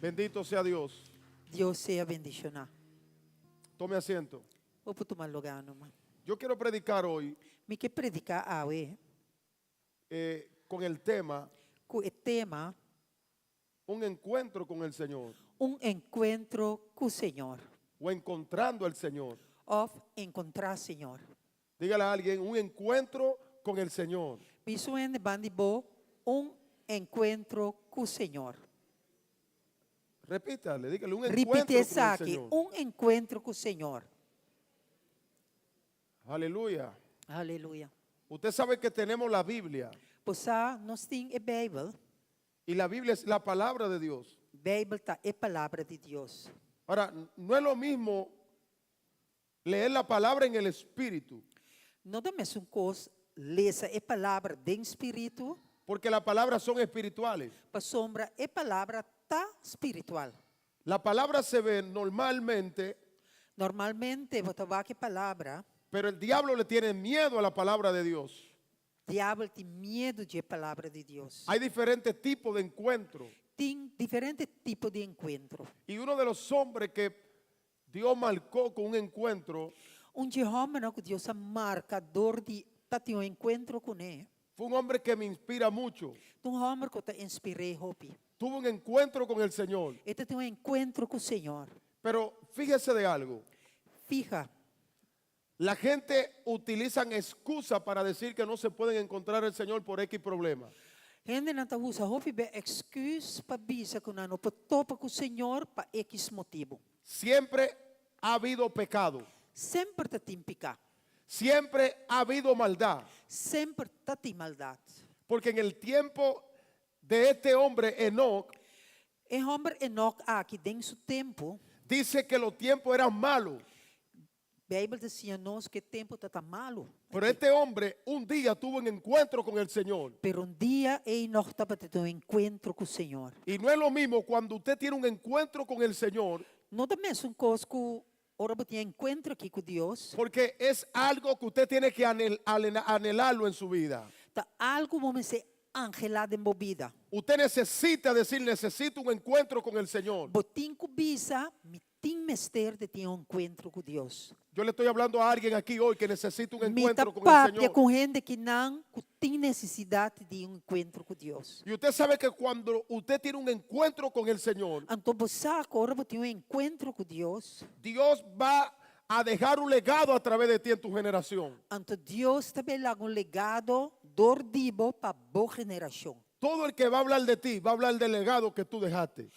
Bendito sea Dios. Dios sea bendishoná. Tome asiento. Bo por tuma lugá numa. Yo quiero predicar hoy Mi ke prediká awe eh, con el tema ku e tema un encuentro con el Señor Un enkuentro ku Señor o encontrando al Señor. òf enkontrá Señor. Dígale a alguien, un encuentro con el Señor. Bisa un hende banda di bo un enkuentro ku Señor. Repítale, dígale, un encuentro Ripití con el esaki, Señor. un enkuentro ku Señor. Aleluya. Aleluya. Usted sabe que tenemos la Biblia Bo sa nos tin e Beibel. y la Biblia es la palabra de Dios. Beibel ta e palabra di Dios. Ahora, no es lo mismo leer la palabra en el Espíritu, No ta mesun kos lesa e palabra den spiritu, porque las palabras son espirituales. pasobra e palabra ta spiritual. La palabra se ve normalmente, Normalmente, bo ta wak e palabra, pero el diablo le tiene miedo a la palabra de Dios. Diabel tin miedu di e palabra di Dios. Hay diferentes tipos de encuentros. Tin diferente tipo di enkuentro. Y uno de los hombres que Dios marcó con un encuentro Un di e hòmbernan ku Dios a marka dor di tatin un enkuentro kuné. fue un hombre que me inspira mucho. Ta un hòmber ku ta inspir'é hopi. Tuvo un encuentro con el Señor. E tatin un enkuentro ku Señor. Pero fíjese de algo. Fiha. La gente utiliza excusa para decir que no se pueden encontrar el Señor por X problema. Hendenan ta usa hopi be èksküs pa bisa ku nan no por topa ku Señor pa X motibu. Siempre ha habido pecado. Semper ta tin piká. Siempre ha habido maldad. Semper ta tin maldat. Porque en el tiempo de este hombre, Enoch, E hòmber Enoch aki den su tempu, dice que los tiempos eran malos. Beibel ta siña nos ku e tempu tabata malu. Pero este hombre un día tuvo un encuentro con el Señor. Pero un dia Enoch tabatin un enkuentro ku Señor. Y no es lo mismo cuando usted tiene un encuentro con el Señor, No ta mesun kos ku ora bo tin enkuentro aki ku Dios. porque es algo que usted tiene que anhel- anhel- anhelarlo en su vida. Ta algu bo mester anhelá den bo bida. Usted necesita decir, necesito un encuentro con el Señor. Bo tin ku bisa, mi tin mester di tin un enkuentro ku Dios. Yo le estoy hablando a alguien aquí hoy que necesita un Mi ta encuentro con el papia Señor. ku hende akinan ku tin nesesidat di un enkuentro ku Dios. Y usted sabe que cuando usted tiene un encuentro con el Señor, Anto bo sa ku ora bo tin un enkuentro ku Dios, Dios va a dejar un legado a través de ti en tu generación. anto Dios ta bai laga un legado dor di bo pa bo generashon. Todo el que va a hablar de ti va a hablar del legado que tú dejaste.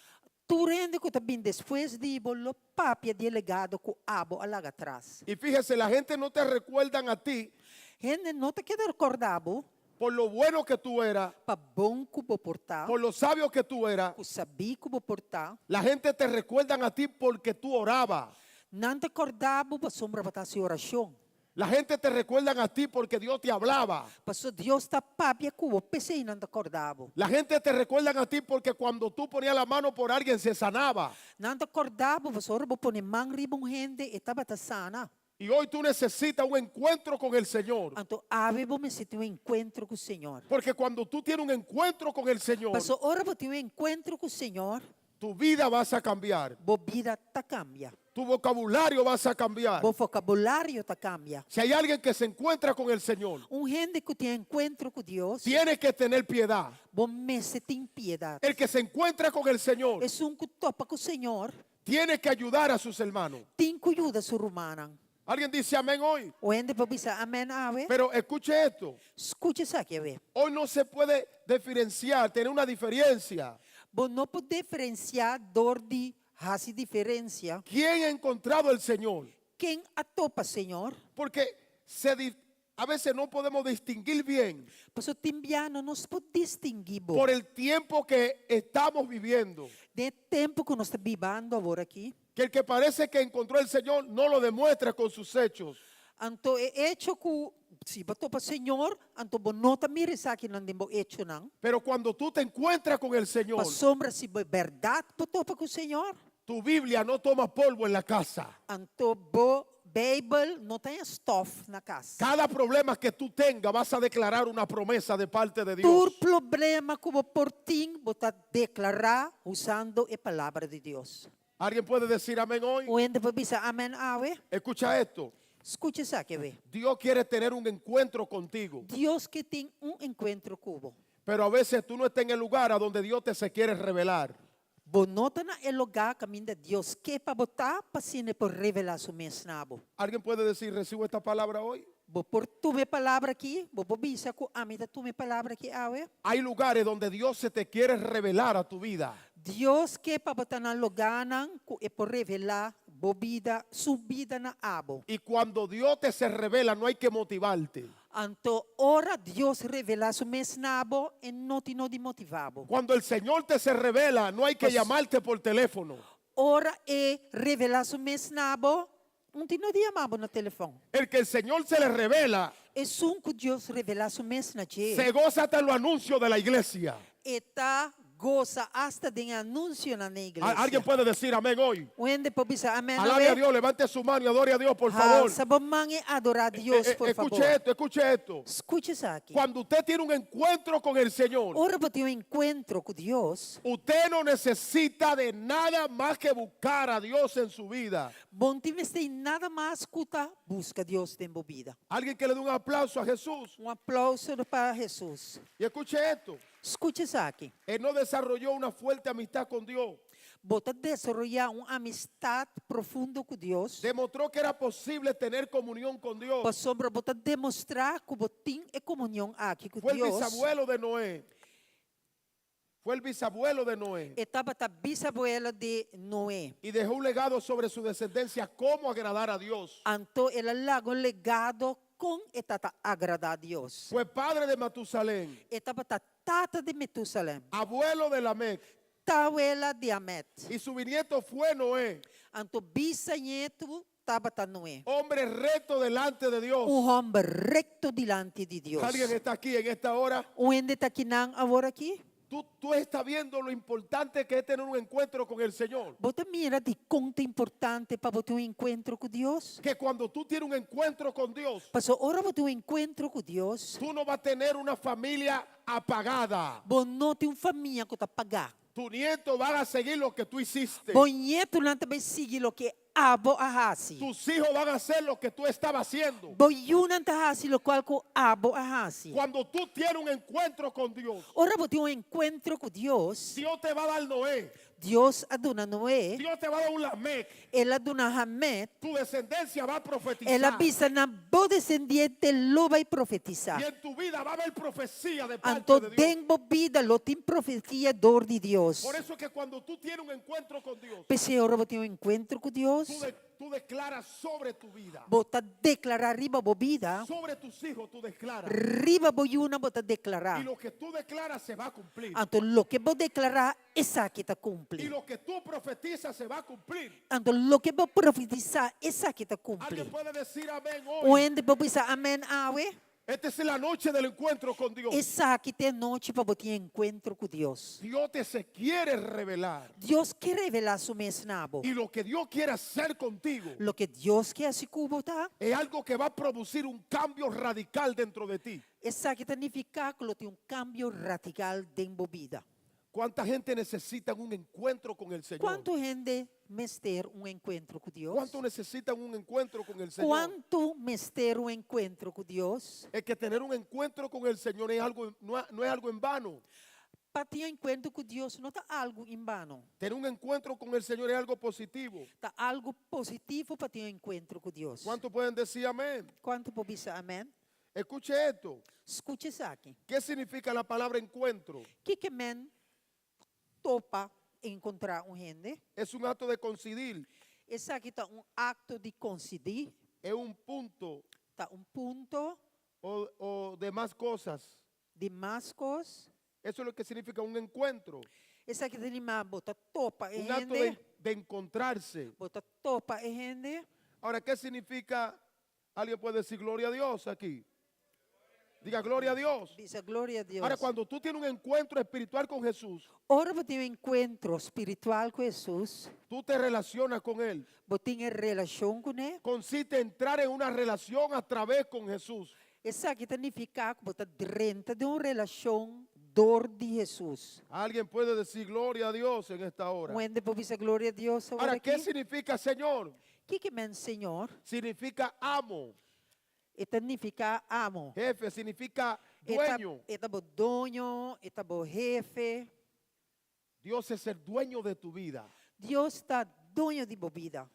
Tur hende ku ta bin despues di bo lo papia di e legado ku abo a laga atras. Y fíjese, la gente no te recuerdan a ti Hende no ta keda rekordá bo por lo bueno que tú eras, pa bon ku bo por ta, por lo sabio que tú eras. ku sabí ku bo por ta. La gente te recuerdan a ti porque tú orabas. Nan ta kòrda bo pasobra bo ta hasi orashon. La gente te recuerdan a ti porque Dios te hablaba. Paso Dios ta papia ku bo, p'esei nan ta kòrda bo. La gente te recuerdan a ti porque cuando tú ponías la mano por alguien se sanaba. Nan ta kòrda bo pasobra ora bo pone man riba un hende e tabata sana. Y hoy tú necesitas un encuentro con el Señor. Anto awe bo mester tin un enkuentro ku Señor. Porque cuando tú tienes un encuentro con el Señor, Paso ora bo tin un enkuentro ku Señor, tu vida vas a cambiar. bo bida ta kambia. Tu vocabulario vas a cambiar. Bo vokabulario ta kambia. Si hay alguien que se encuentra con el Señor, Un hende ku tin enkuentro ku Dios, tiene que tener piedad. bo mester tin piedat. El que se encuentra con el Señor, Esun ku topa ku Señor, tiene que ayudar a sus hermanos. tin ku yuda su rumannan. ¿Alguien dice amén hoy? Un hende por bisa amèn awe? Pero escuche esto. Skucha esaki awe. Hoy no se puede diferenciar, tener una diferencia. Bo no por diferensiá dor di hasi diferensia. ¿Quién ha encontrado al Señor? Ken a topa Señor? Porque se di- a veces no podemos distinguir bien Paso tin bia no nos por distinguí bon. por el tiempo que estamos viviendo. Den e tempu ku nos ta bibando awor aki. Que el que parece que encontró al Señor no lo demuestra con sus hechos. Anto e echo ku si bo topa Señor, anto bo no ta mira esakinan den bo echonan. Pero cuando tú te encuentras con el Señor, Pasobra si bo bèrdat bo topa ku Señor, tu Biblia no toma polvo en la casa. anto bo Beibel no ta haña stòf na kas. Cada problema que tú tengas vas a declarar una promesa de parte de Dios. Tur problema ku bo por tin, bo ta deklará usando e Palabra di Dios. ¿Alguien puede decir amén hoy? Un hende por bisa amèn awe? Escucha esto. Skucha esaki awe. Dios quiere tener un encuentro contigo. Dios ke tin un enkuentro ku bo. Pero a veces tú no estás en el lugar a donde Dios te se quiere revelar. Bo no ta na e lugá kaminda Dios ke pa bo ta pa asina e por revelá su mes na bo. ¿Alguien puede decir, recibo esta palabra hoy? Bo por tuma e palabra aki? Bo por bisa ku ami ta tuma e palabra aki awe? Hay lugares donde Dios se te quiere revelar a tu vida. Dios ke pa bo ta na lugánan ku e por revelá bo bida, su bida na abo. Y cuando Dios te se revela, no hay que motivarte. Anto ora Dios revelá su mes na bo, e no tin no di motivá bo. Cuando el Señor te se revela, no hay que Pas- llamarte por teléfono. Ora e revelá su mes na bo, un tin no di yamá bo na telefòn. El que el Señor se le revela, Esun ku Dios revelá su mes na dje. se goza hasta en los anuncios de la iglesia. E ta gosa asta den e anunsionan na e iglesia. Alguien puede decir amén hoy. Un hende por bisa amén Alabe a awe? Dios, levante su mano y adore a Dios, por favor. Halsa bo man i adorá Dios, Eh, eh, por escuche favor. esto, escuche esto. Skucha esaki. Cuando usted tiene un encuentro con el Señor, Ora bo tin un enkuentro ku Dios, usted no necesita de nada más que buscar a Dios en su vida. bo no tin mester di nada mas ku ta buska Dios den bo bida. Alguien que le dé un aplauso a Jesús. Un aplauso pa Hesus. Y escuche esto. Skucha esaki. Él no desarrolló una fuerte amistad con Dios. Bo ta desaroyá un amistat profundo ku Dios. Demostró que era posible tener comunión con Dios. Pasobra bo ta demostrá ku bo tin e komunion aki ku Fue el Dios. bisabuelo de Noé. Fue el bisabuelo de Noé. E tabata bisabuelo di Noé. Y dejó un legado sobre su descendencia, cómo agradar a Dios. Anto el a laga un legado kon e tata agradá Dios. Fue padre de Matusalén. E tabata tata di Metusalem. Abuelo de Lamec. Tawela di Amet. Y su bisnieto fue Noé. Anto bisañetu tabata Noé. Hombre recto delante de Dios. Un hòmber rekto dilanti di Dios. ¿Alguien está aquí en esta hora? Un hende ta akinan awor aki? Tú, tú estás viendo lo importante que es tener un encuentro con el Señor. Bo ta mira dikon ta importante pa bo tin un enkuentro ku Dios? Que cuando tú tienes un encuentro con Dios, Pasobra ora bo tin un enkuentro ku Dios, tú no vas a tener una familia apagada. bo no tin un famia ku ta pagá. Tu nieto van a seguir lo que tú hiciste. Bo ñetonan ta bai sigui loke abo a hasi. Tus hijos van a hacer lo que tú estabas haciendo. Bo yunan ta hasi lokual ku abo a hasi. Cuando tú tienes un encuentro con Dios, Ora bo tin un enkuentro ku Dios, Dios te va a dar Noé. Dios a duna Noé, Dios te va a dar un Lamec. El a duna Hamet, Tu descendencia va a profetizar. El a bisa nan bo descendiente lo bai profetisá. Y en tu vida va a haber profecía de parte Anto de Dios. den bo bida lo tin profetia dor di Dios. Por eso es que cuando tú tienes un encuentro con Dios, P'esei ora bo tin un enkuentro ku Dios, tú, de- tú declaras sobre tu vida, bo ta deklará riba bo bida, sobre tus hijos tú declaras. riba bo yunan bo ta deklará. Y lo que tú declaras se va a cumplir. Anto loke bo deklará, esaki ta Y kumpli. lo que tú profetizas se va a cumplir. Anto loke bo profetisá, esaki ta kumpli. Alguien puede decir amén Un hoy. hende por bisa amén awe? Esta es la noche del encuentro con Dios. Esaki ta e nochi pa bo tin enkuentro ku Dios. Dios te se quiere revelar. Dios ke revelá su mes na bo. Y lo que Dios quiere hacer contigo Loke Dios ke hasi ku bo ta, es algo que va a producir un cambio radical dentro de ti. esaki ta nifiká ku lo tin un kambio radikal den bo bida. ¿Cuánta gente necesita un encuentro con el Señor? Kuantu hende mester un enkuentro ku Dios? ¿Cuánto necesitan un encuentro con el Señor? Kuantu mester un enkuentro ku Dios? Es que tener un encuentro con el Señor es algo, no, no es algo en vano. Pa tin enkuentro ku Dios no ta algu enbano. Tener un encuentro con el Señor es algo positivo. Ta algu positivo pa tin enkuentro ku Dios. ¿Cuántos pueden decir amén? Kuantu por bisa amèn? Escuche esto. Skucha esaki. ¿Qué significa la palabra encuentro? Kiko ke men topa, enkontrá un hende? Es un acto de coincidir. Esaki ta un akto di konsidí. Es un punto. Ta un punto. O, o de más cosas. Di mas kos. Eso es lo que significa un encuentro. Esaki ta nifiká bo ta topa e Un acto hende. de, de encontrarse. Bo ta topa e hende. Ahora, ¿qué significa? Alguien puede decir gloria a Dios aquí. Diga gloria a Dios. Bisa gloria a Dios. Ahora, cuando tú tienes un encuentro espiritual con Jesús, Ora bo tin un enkuentro spiritual ku Hesus, tú te relacionas con Él. bo tin e relashon kuné. Consiste en entrar en una relación a través con Jesús. Esaki ta nifiká ku bo ta drenta den un relashon dor di Hesus. Alguien puede decir gloria a Dios en esta hora. Un hende por bisa gloria a Dios awor Ahora, aki? ¿qué significa Señor? Kiko ke men Señor? Significa amo. E ta nifiká amo. Jefe, significa E ta, dueño. e ta bo doño, e ta bo hefe. Dios es el dueño de tu vida. Dios ta doño di bo bida.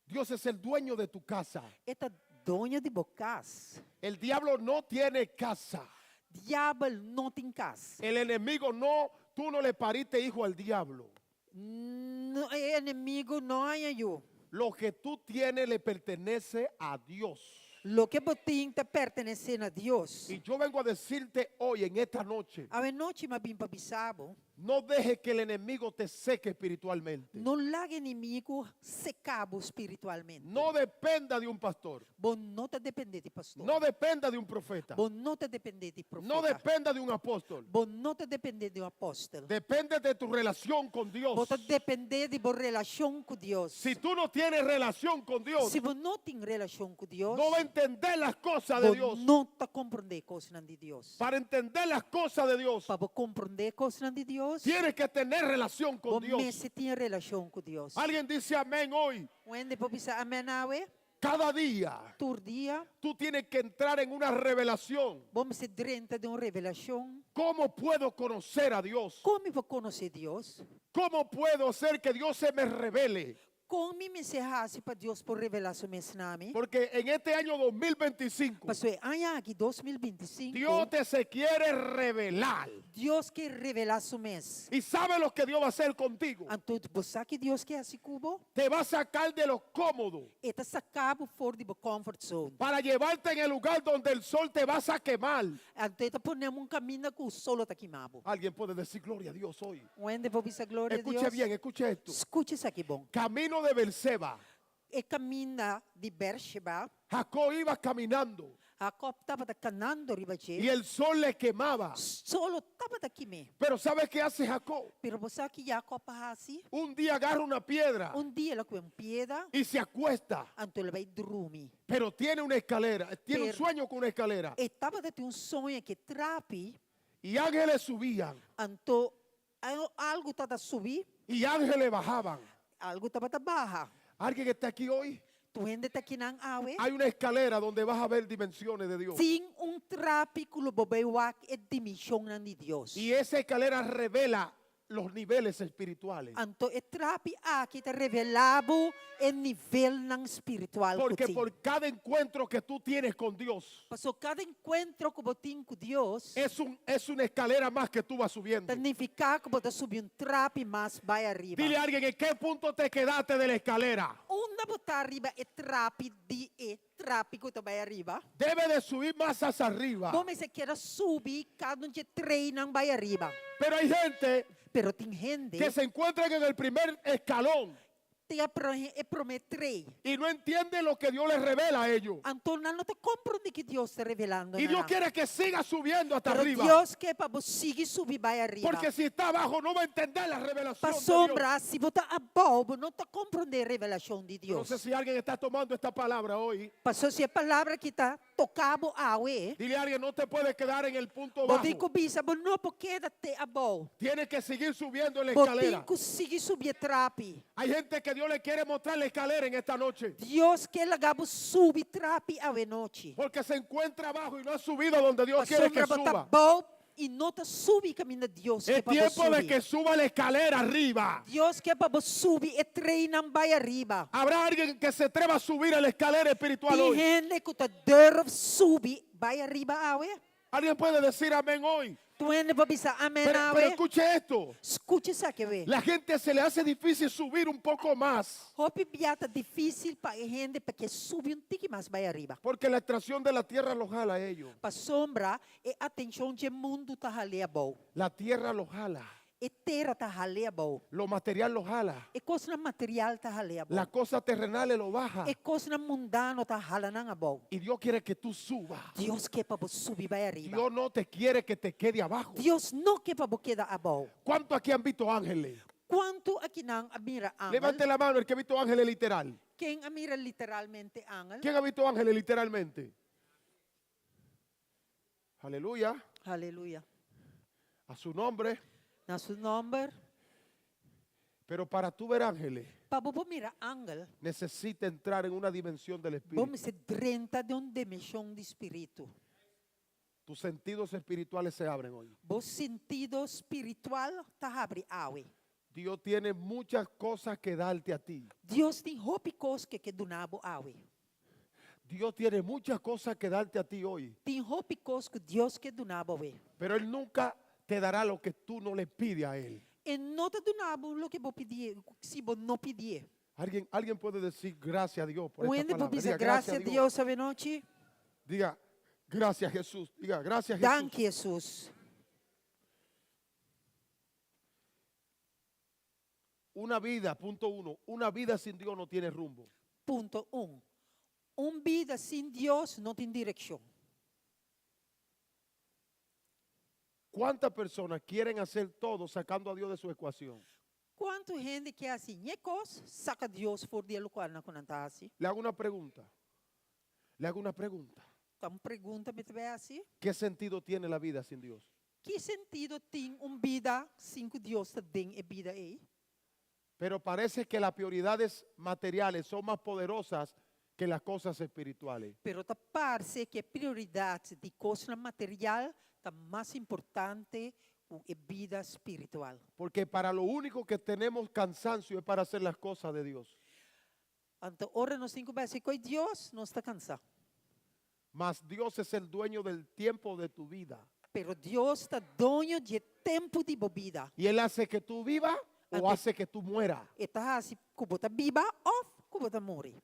Dios es el dueño de tu casa. E ta doño di bo kas. El diablo no tiene casa. Diabel no tin kas. El enemigo no, tú no le pariste hijo al diablo. No, e enemigu no a haña yu. Lo que tú tienes le pertenece a Dios. Loke bo tin ta pertenesé na Dios. Y yo vengo a decirte hoy, en esta noche, Awe nochi m'a bin pa bisa bo. no dejes que el enemigo te seque espiritualmente. No laga enemigu seka bo spiritualmente. No dependa de un pastor. Bo no ta dependé di pastor. No dependa de un profeta. Bo no ta dependé di profeta. No dependa de un apóstol. Bo no ta dependé di un apòstel. Depende de tu relación con Dios. Bo ta dependé di bo relashon ku Dios. Si tú no tienes relación con Dios, Si bo no tin relashon ku Dios, no va a entender las cosas de bo Dios. no ta komprondé kosnan di Dios. Para entender las cosas de Dios, Pa bo komprondé kosnan di Dios, tienes que tener relación bo con Dios. mester tin relashon ku Dios. Alguien dice amén hoy. Un hende por bisa amèn awe? Cada día Tur dia, tú tienes que entrar en una revelación. bo mester drenta den un revelashon. ¿Cómo puedo conocer a Dios? Kon mi por konosé Dios? ¿Cómo puedo hacer que Dios se me revele? Kon mi mester hasi pa Dios por revelá su mes na mi? Porque en este año 2025, Pasobra e aña aki, 2025, Dios te se quiere revelar. Dios ke revelá su mes. ¿Y sabe lo que Dios va a hacer contigo? Anto, bo sa ki Dios ke hasi ku bo? Te va a sacar de lo cómodo E ta saka bo for di bo comfort zone. para llevarte en el lugar donde el sol te vas a quemar. Anto e ta pone bo un kaminda ku solo ta kima bo. Alguien puede decir gloria a Dios hoy. Un hende por bisa gloria a Escuche Dios. bien, escuche esto. Skucha esaki bon. Camino de Berseba. E kaminda di Beersheba. Jacob iba caminando Jacob tabata kanando riba y dje. el sol le quemaba. Solo tabata kim'é. Pero ¿sabes qué hace Jacob? Pero bo sa ki Jacob a hasi? Un día agarra una piedra Un dia el a kue un piedra, y se acuesta. anto el a bai drumi. Pero tiene una escalera, tiene un Pero- sueño con una escalera. E tabata tin un soño ku trapi, Y ángeles subían anto algu tabata subi, y ángeles bajaban. algu tabata baha. ¿Alguien está aquí hoy? Tin hende ta akinan awe? Hay una escalera donde vas a ver dimensiones de Dios. Tin un trapi ku lo bo bai wak e dimenshonnan di Dios. Y esa escalera revela los niveles espirituales. Anto e trapi aki ta revelá bo e nivelnan spiritual ku Porque tin. por cada encuentro que tú tienes con Dios, Paso kada enkuentro ku bo tin ku Dios, es, un, es una escalera más que tú vas subiendo. ta nifiká ku bo ta subi un trapi mas bai ariba. Dile a alguien en qué punto te quedaste de la escalera. Unda bo ta riba e trapi di e trapi ku ta bai ariba? Debe de subir más hacia arriba. Bo mester keda subi kada un dje treinan bai ariba. Pero hay gente Pero tin hende que se encuentran en el primer escalón Te a prome e promé trei. y no entienden lo que Dios les revela a ellos. Anto nan no ta komprondé ki Dios ta revelando Y na Dios nan. quiere que siga subiendo hasta Pero arriba. Dios ke pa bo sigui subi bai ariba. Porque si está abajo no va a entender la revelación de Dios. Pasobra, si bo ta abou, bo no ta komprondé e revelashon di No Dios. sé si alguien está tomando esta palabra hoy. Paso si e palabra aki ta toka bo awe. Dile a alguien, no te puedes quedar en el punto Bo tin bajo. ku bisa, bo no por keda te abou. Tienes que seguir subiendo en la Bo tin escalera. ku sigui subi e trapi. Hay gente que Dios le quiere mostrar la escalera en esta noche. Dios ke laga bo subi trapi awe nochi. Porque se encuentra abajo y no ha subido donde Dios quiere que Pasobra bo ta suba. abou. I no ta subi kaminda Dios ke Es pa bo tiempo de subi. que suba la escalera arriba. Dios ke pa bo subi e treinnan bai ariba. Habrá alguien que se atreva a subir a la escalera espiritual Tin hoy. hende ku ta durf subi bai ariba awe? Alguien puede decir amén hoy. Tur hende por bisa amén Pero, pero awe? escuche esto. Skucha esaki awe. La gente se le hace difícil subir un poco más. Hopi bia ta difísil pa e hende pa ke subi un tiki mas bai ariba. Porque la atracción de la tierra los jala a ellos. Pasobra e atenshon dje mundu ta hal'é abou. La tierra los jala. E tera ta hal'é abou. Lo material los jala. E kosnan material ta hal'é abou. Las cosas terrenales lo baja. E kosnan mundano ta hala nan abou. Y Dios quiere que tú subas. Dios ke pa bo subi bai ariba. Dios no te quiere que te quede abajo. Dios no ke pa bo keda abou. ¿Cuántos aquí han visto ángeles? Kuantu akinan a mira angel? Levante la mano el que ha visto ángeles literal. Ken a mira literalmente angel? ¿Quién ha visto ángeles literalmente? Aleluya. Aleluya. A su nombre. Na su nòmber. Pero para tú ver ángeles, Pa bo por mira angel, necesita entrar en una dimensión del bo Espíritu. mester drenta den un dimenshon di spiritu. Tus sentidos espirituales se abren hoy. Bo sentido spiritual ta habri awe. Dios tiene muchas cosas que darte a ti. Dios tin hopi kos ku e ke duna bo awe. Dios tiene muchas cosas que darte a ti hoy. Tin hopi kos ku Dios ke duna bo awe. Pero Él nunca te dará lo que tú no le pides a Él. E no ta duna bo loke bo pidié, si bo no pidié. Alguien, alguien puede decir gracias a Dios por Un esta hende por palabra. bisa Diga, gracias a Dios awe nochi. Diga, gracias Jesús. Diga, gracias Jesús. Danki Hesus. Una vida, punto uno, una vida sin Dios no tiene rumbo. Punto un. Un bida sin Dios no tin direkshon. ¿Cuántas personas quieren hacer todo sacando a Dios de su ecuación? Kuantu hende ke hasi ñe kos, saka Dios for di e lokualnan ku nan ta hasi? Le hago una pregunta. Le hago una pregunta. Ta un pregunta mi ta bai hasi. ¿Qué sentido tiene la vida sin Dios? Ki sentido tin un bida sin ku Dios ta den e bida ei? Pero parece que las prioridades materiales son más poderosas que las cosas espirituales. Pero ta parse ku e prioridat di kosnan material ta mas importante ku e bida spiritual. Porque para lo único que tenemos cansancio es para hacer las cosas de Dios. Anto ora nos tin ku bai hasi koi Dios, nos ta kansá. Mas Dios es el dueño del tiempo de tu vida. Pero Dios ta doño di e tempu di bo bida. Y Él hace que tú vivas o Anto hace que tú mueras. E ta hasi ku bo ta biba òf ku bo ta muri.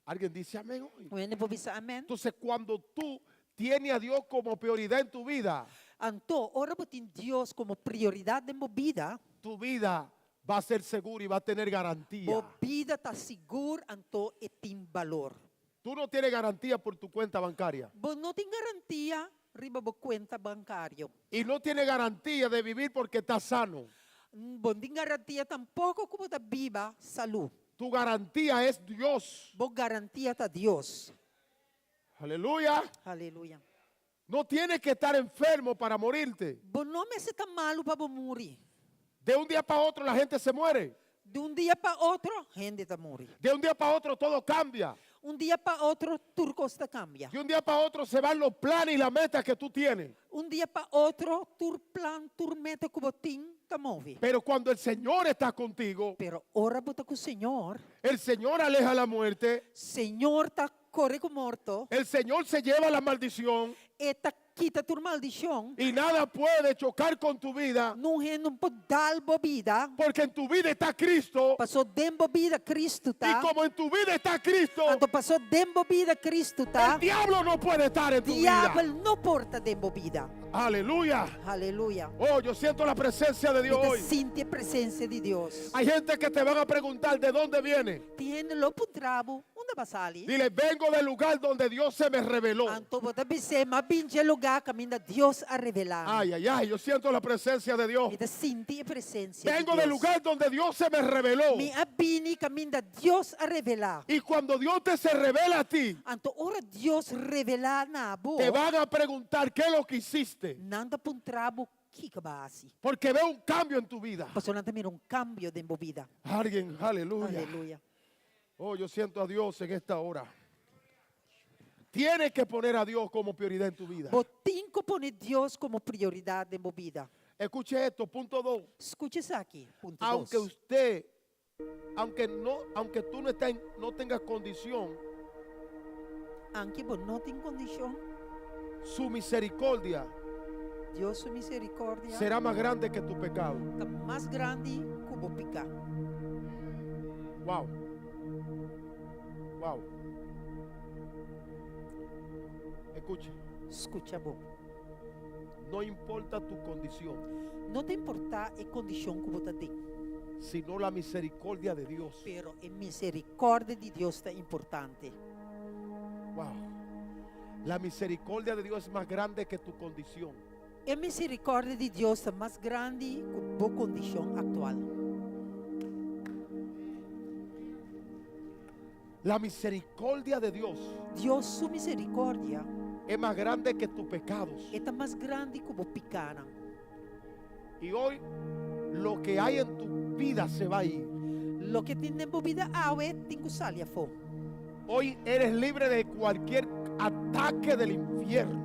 Alguien dice amén hoy. Un hende por bisa amèn? Entonces cuando tú tienes a Dios como prioridad en tu vida, Anto, ora bo tin Dios komo prioridat den bo bida, tu vida va a ser segura y va a tener garantía. bo bida ta sigur anto e tin balor. Tú no tienes garantía por tu cuenta bancaria. Bo no tin garantia riba bo kuenta bankario. Y no tienes garantía de vivir porque estás sano. Bo no tin garantia tampoko ku bo ta biba salú. Tu garantía es Dios. Bo garantia ta Dios. Aleluya. Aleluya. No tienes que estar enfermo para morirte. Bo no mester ta malu pa bo muri. De un día para otro la gente se muere. Di un dia pa otro, hende ta muri. De un día para otro todo cambia. Un dia pa otro, tur kos ta kambia. De un día para otro se van los planes y las metas que tú tienes. Un dia pa otro, tur plan, tur meta ku bo tin ta move. Pero cuando el Señor está contigo, Pero ora bo ta ku Señor, el Señor aleja la muerte. Señor ta kore ku morto. El Señor se lleva la maldición. E ta kita tur maldishon. Y nada puede chocar con tu vida. Niun hende no por dal bo bida. Porque en tu vida está Cristo. Paso den bo bida Cristo ta. Y como en tu vida está Cristo. Anto paso den bo bida Cristo ta. El diablo no puede estar en tu vida. Diabel no por ta den bo bida. Aleluya. Aleluya. Oh, yo siento la presencia de Dios Mi ta hoy. sinti e presensia di Dios. Hay gente que te van a preguntar de dónde viene. Tin hende lo puntra bo, unda b'a sali? Dile, vengo del lugar donde Dios se me reveló. Anto bo ta bis'é, m'a bin dje lugá kaminda Dios a revelá mi. Ay, ay, ay, yo siento la presencia de Dios. Mi ta sinti e presensia di Vengo del Dios. lugar donde Dios se me reveló. Mi a bini kaminda Dios a revelá. Y cuando Dios te se revela a ti, Anto ora Dios revelá na bo, te van a preguntar qué es lo que hiciste. nan ta puntra bo kiko b'a hasi. Porque veo un cambio en tu vida. Pasobra nan ta mira un kambio den bo bida. Alguien, aleluya. Aleluya. Oh, yo siento a Dios en esta hora. Tienes que poner a Dios como prioridad en tu vida. Bo tin ku pone Dios komo prioridat den bo bida. Escuche esto, punto 2. Skucha esaki, punto Aunque dos. usted, aunque no, aunque tú no, estás en- no tengas condición, Anke bo no tin kondishon, su misericordia Dios su miserikòrdia será más grande que tu pecado. ta mas grandi ku bo piká. Wow. Wow. Escucha, Skucha bon. no importa tu condición, No ta importá e kondishon ku bo ta den, sino la misericordia de Dios. pero e miserikòrdia di Dios ta importante. Wow. La misericordia de Dios es más grande que tu condición. E miserikòrdia di Dios ta mas grandi ku bo kondishon aktual. La misericordia de Dios Dios su miserikòrdia es más grande que tus pecados. e ta mas grandi ku bo pikánan. Y hoy lo que hay en tu vida se va a ir. Loke tin den bo bida awe tin ku sali afó. Hoy eres libre de cualquier ataque del infierno.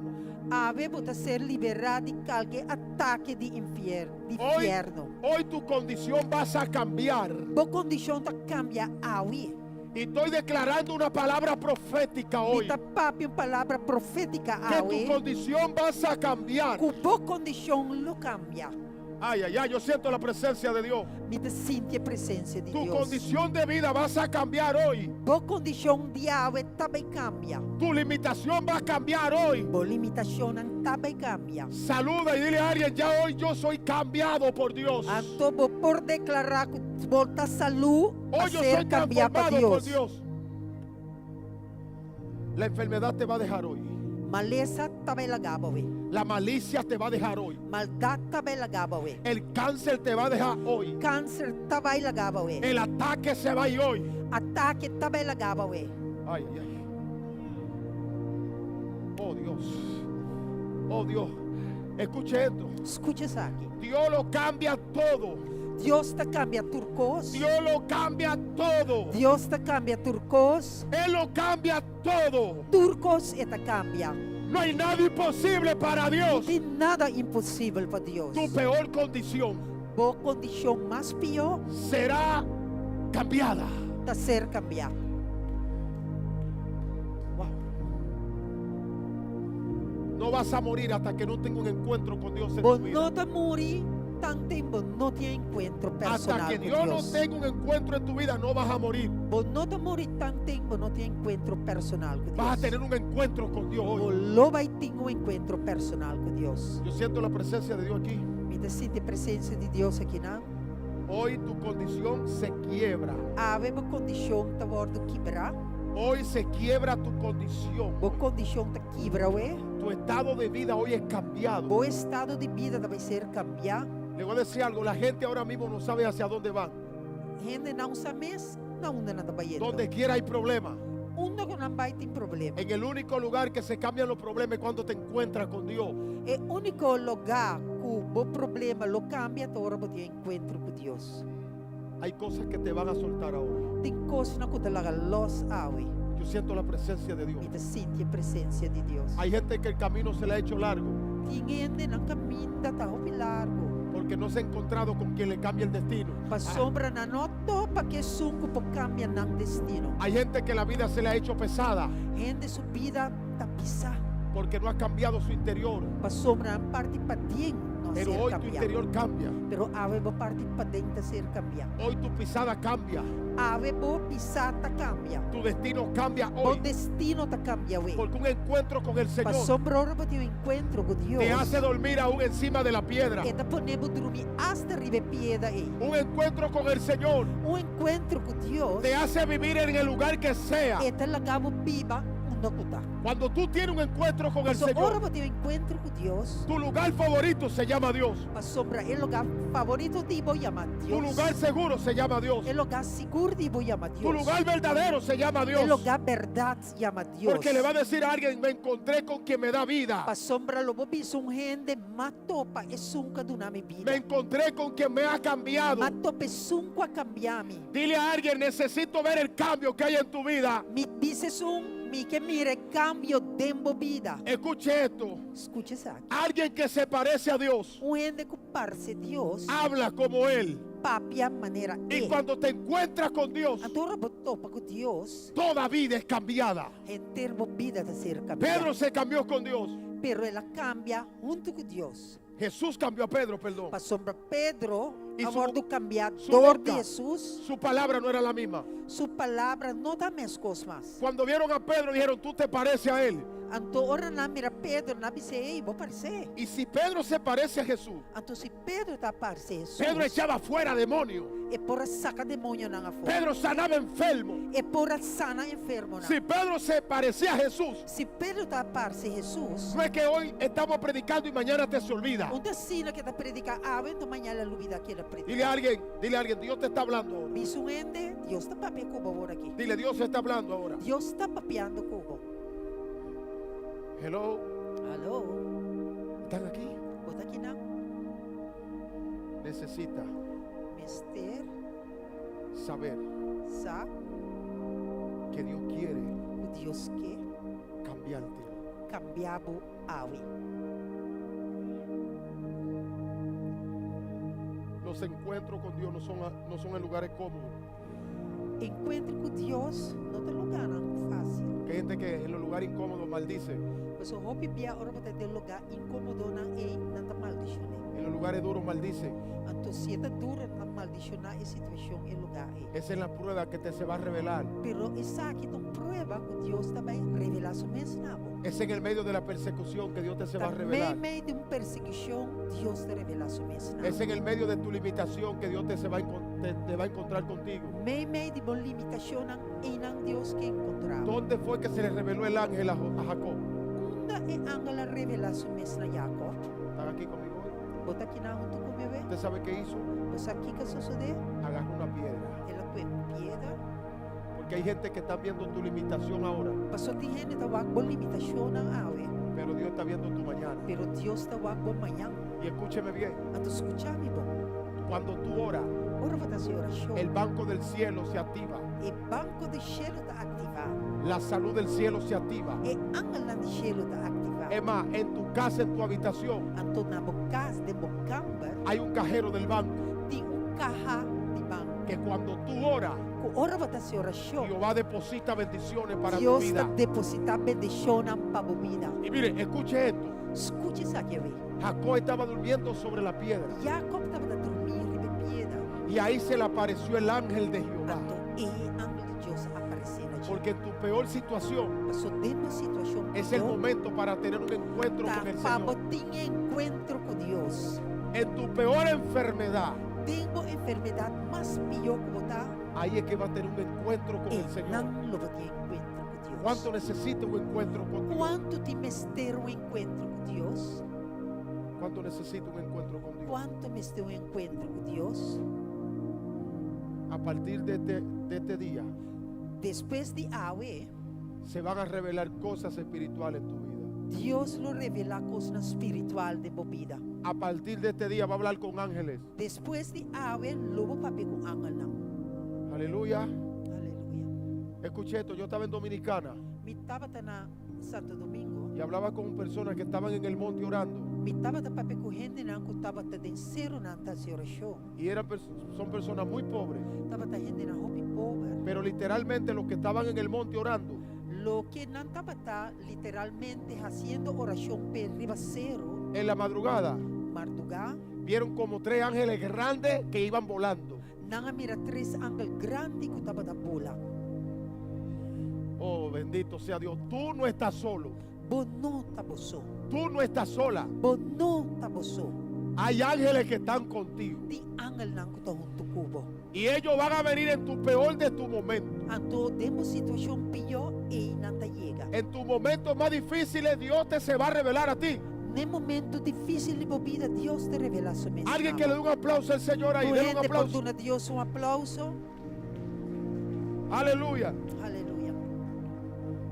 Awe bo ta ser liberá di kalke atake di infier di Hoy, fièrnu. hoy tu condición vas a cambiar. Bo kondishon ta kambia awe. Y estoy declarando una palabra profética Mi hoy. ta papia un palabra profétika Que tu awe condición vas a cambiar. ku bo kondishon lo kambia. Ay, ay, ay, yo siento la presencia de Dios. Mi ta sinti e presensia di Tu Dios. condición de vida vas a cambiar hoy. Bo kondishon di awe ta bai kambia. Tu limitación va a cambiar hoy. Bo limitashonnan ta bai kambia. Saluda y dile a alguien, ya hoy yo soy cambiado por Dios. Anto bo por deklará ku bo ta salú a Hoy yo ser soy kambiá pa transformado por Dios. Dios. La enfermedad te va a dejar hoy. Malesa ta bai laga bo awe. La malicia te va a dejar hoy. Maldat ta bai laga bo awe. El cáncer te va a dejar hoy. Kanser ta bai laga bo awe. El ataque se va a ir hoy. Atake ta bai laga bo awe. Ay, ay, ay. Oh Dios. Oh Dios. Escuche esto. Skucha esaki. Dios lo cambia todo. Dios ta kambia tur kos. Dios lo cambia todo. Dios ta kambia tur kos. Él lo cambia todo. Tur kos e ta kambia. No hay nada imposible para No Dios. tin nada imposibel pa Dios. Tu peor condición Bo kondishon mas pió será cambiada. ta ser kambiá. Wow. No vas a morir hasta que no tenga un encuentro con Dios en Bo tu vida. no ta muri tanten bo no tin enkuentro Hasta personal que ku Dios no Dios. tenga un encuentro en tu vida, no vas a morir. Bo no ta muri tanten bo no tin enkuentro personal ku Vas a Dios. tener un encuentro con Dios Bo hoy. lo bai tin un enkuentro personal ku Dios. Yo siento la presencia de Dios aquí. Mi ta sinti presensia di Dios akinan. Hoy tu condición se quiebra. Awe bo kondishon ta wòrdu kibrá. Hoy se quiebra tu condición. Bo kondishon ta kibra awe. Tu estado de vida hoy es cambiado. Bo estado di bida ta bai ser kambiá. Le voy a decir algo, la gente ahora mismo no sabe hacia dónde van. Hende no sa mes na unda nan ta bayendo. Donde quiera hay problemas. Unda ku nan bai tin problema. En el único lugar que se cambian los problemas es cuando te encuentras con Dios. E úniko lugá ku bo problema lo kambia ta ora bo tin enkuentro ku Dios. Hay cosas que te van a soltar ahora. Tin kosnan ku ta laga lòs awe. Yo siento la presencia de Dios. Mi ta sinti e presensia di Dios. Hay gente que el camino se le ha hecho largo Tin hende nan kaminda ta hopi largu. porque no se ha encontrado con quien le cambie el destino. Pasobra nan no topa ku esun ku por kambia nan destino. Hay gente que la vida se le ha hecho pesada Hende su bida ta pisá. porque no ha cambiado su interior. Pasobra nan parti paden no a Pero ser hoy tu kambiá. interior cambia. Pero awe bo parti paden ta ser kambiá. Hoy tu pisada cambia. Awe bo pisá ta kambia. Tu destino cambia Bo hoy. destino ta kambia awe. Porque un encuentro con el Señor Pasobra ora bo tin un enkuentro ku Dios. te hace dormir aún encima de la piedra. E ta pone bo drumi asta riba e piedra ei. Un encuentro con el Señor Un enkuentro ku Dios te hace vivir en el lugar que sea. e ta laga bo biba unda ku ta. Cuando tú tienes un encuentro con el So, ora Señor, bo tin un enkuentro ku Dios, tu lugar favorito se llama Dios. pasobra e lugá favorito di bo yama Tu Dios. lugar seguro se llama Dios. E lugá sigur di bo yama Tu Dios. lugar verdadero se llama E Dios. lugá bèrdat yama Dios. Porque le va a decir a alguien, me encontré con quien me da vida. Pasobra lo bo bisa un hende m'a topa esun ku a duna mi bida. Me encontré con quien me ha cambiado. M'a topa esun ku a kambia mi. Dile a alguien, necesito ver el cambio que hay en tu vida. Mi bisa esun. Mi ke mira kambio den bo bida. Escuche esto. Skucha esaki. Alguien que se parece a Dios Un hende ku parse Dios, habla como Él. papia manera Y E. cuando te encuentras con Dios, Anto ora bo topa ku Dios, toda vida es cambiada. henter bo bida ta ser kambiá. Pedro se cambió con Dios. Pero el a kambia huntu ku Dios. Jesús cambió a Pedro, perdón. Pasobra Pedro Y a su- wòrdu kambiá su dor di boca. Hesus, Su palabra no era la misma. su palabra no ta meskos mas. Cuando vieron a Pedro, dijeron, tú te pareces a él. Anto ora nan mira Pedro, nan a bis'é, ei, bo pars'é. Y si Pedro se parece a Jesús, Anto si Pedro ta parse Hesus, Pedro echaba fuera demonios. e por a saka demoñonan afó. Pedro sanaba enfermos. E por a sana enfermonan. Si Pedro se parecía a Jesús, Si Pedro ta parse Hesus, no es que hoy estamos predicando y mañana te se olvida. no ta asina ku e ta prediká awe, anto mañan el a lubidá kiko el a prediká. Dile a alguien, dile a alguien, Dios te está hablando ahora. Bisa un hende, Dios ta papia ku bo awor aki. Dile, Dios está hablando ahora. Dios ta papiando ku bo. Hello, Aló, ¿están aquí? bo ta akinan? Necesita Mester saber sa que Dios quiere ku Dios ke cambiarte. kambia bo awe. Los encuentros con Dios no son, no son en lugares cómodos. Enkuentro ku Dios no ta lugánan fásil. Que hay gente que en los lugares incómodos maldice, Pasobra hopi bia ora bo ta den lugá inkómodonan ei nan ta maldishoná. en los lugares duros maldice. Anto si e ta duro nan ta maldishoná e situashon e lugá ei. Esa es la prueba que te se va a revelar. Pero esaki ta un prueba ku Dios ta bai revelá su mes na bo. Es en el medio de la persecución que Dios te se va a Ta revelar. meimei di un persiguishon Dios ta revelá su mes na Es bo. en el medio de tu limitación que Dios te, se va, a encon- te, te va a encontrar contigo. Meimei di bo limitashonnan einan Dios ke enkontrá bo. ¿Dónde fue que se le reveló el ángel a, Jo- a Jacob? Unda e angel a revelá su mes na Jacob? ¿Están aquí conmigo hoy? Bo ta akinan huntu ku mi awe? ¿Usted sabe qué hizo? Bo sa kiko a sosodé? Agarró una piedra. El a kue un piedra. Porque hay gente que está viendo tu limitación ahora, Paso tin hende ta wak bo limitashonnan awe, pero Dios está viendo tu mañana. pero Dios ta wak bo mañan. Y escúcheme bien, Anto skucha mi bon. cuando tú oras, Ora bo ta hasi orashon, el banco del cielo se activa, e banko di shelu ta aktivá, la salud del cielo se activa. e angelnan di shelu ta aktivá. Es más, en tu casa, en tu habitación, Anto na bo kas, den bo kamber, hay un cajero del banco tin un kaha di banko. que cuando tú oras, Ku ora bo ta hasi orashon, Jehová deposita bendiciones para tu Dios ta vida. depositá bendishonnan pa bo bida. Y mire, escuche esto. Skucha esaki awe. Jacob estaba durmiendo sobre la piedra Jacob tabata drumí riba e piedra. y ahí se le apareció el ángel de Jehová. Anto e angel di Dios a aparesé na dje. Porque en tu peor situación Paso den bo situashon es el pió, momento para tener un encuentro ta con el pa bo Señor. tin enkuentro ku Dios. En tu peor enfermedad, Den bo enfermedat mas pió ku bo ta, ahí es que va a tener un encuentro con el Señor. einan lo bo tin enkuentro ku Dios. ¿Cuánto necesita un encuentro con Dios? Kuantu tin mester un enkuentro ku Dios? ¿Cuánto necesita un encuentro con Dios? Kuantu mester un enkuentro ku Dios? A partir de este, de este día Despues di awe, se van a revelar cosas espirituales en tu vida. Dios lo revelá kosnan spiritual den bo bida. A partir de este día va a hablar con ángeles. Despues di awe, lo bo papia ku angelnan. Aleluya. Aleluya. Escuché esto, yo estaba en Dominicana Mi tabata na Santo Domingo. y hablaba con personas que estaban en el monte orando. Mi tabata papia ku hendenan ku tabata den serunan ta hasi orashon. Y eran son personas muy pobres, Tabata hendenan hopi pober. pero literalmente los que estaban en el monte orando Loke nan tabata literalmente hasiendo orashon pe riba seru, en la madrugada mardugá, vieron como tres ángeles grandes que iban volando. nan a mira tres angel grandi ku tabata bula. Oh, bendito sea Dios. Tú no estás solo. Bo no ta bo so. Tú no estás sola. Bo no ta bo so. Hay ángeles que están contigo. Tin angelnan ku ta huntu ku bo. Y ellos van a venir en tu peor de tu momento. Anto den bo situashon pió ei nan ta yega. En tus momentos más difíciles, Dios te se va a revelar a ti. Den momento difísil di bo bida, Dios ta revelá su mes Alguien na que le bo. dé un aplauso al Señor ahí. Tur Denle un hende por aplauso. duna Dios un aplauso. Aleluya. Aleluya.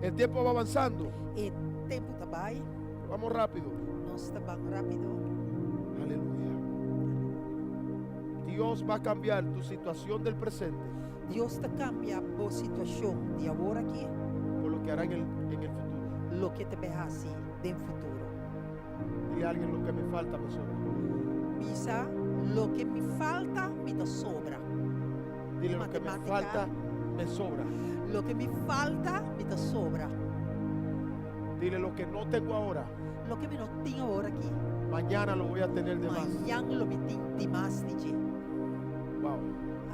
El tiempo va avanzando. E tempu ta bai. Vamos rápido. Nos ta ban rápido. Aleluya. Dios va a cambiar tu situación del presente Dios ta kambia bo situashon di awor aki. por lo Lo que hará en el, en el futuro. Loke e ta bai hasi den futuro. Dile a alguien lo que me falta me sobra. Bisa, loke mi falta, mi ta sobra. Dile lo que me Matemática. falta me sobra. Loke mi falta, mi ta sobra. Dile lo que no tengo ahora, Loke mi no tin awor aki, mañana lo voy a tener de más. mañan lo mi tin di mas di dje. Wow.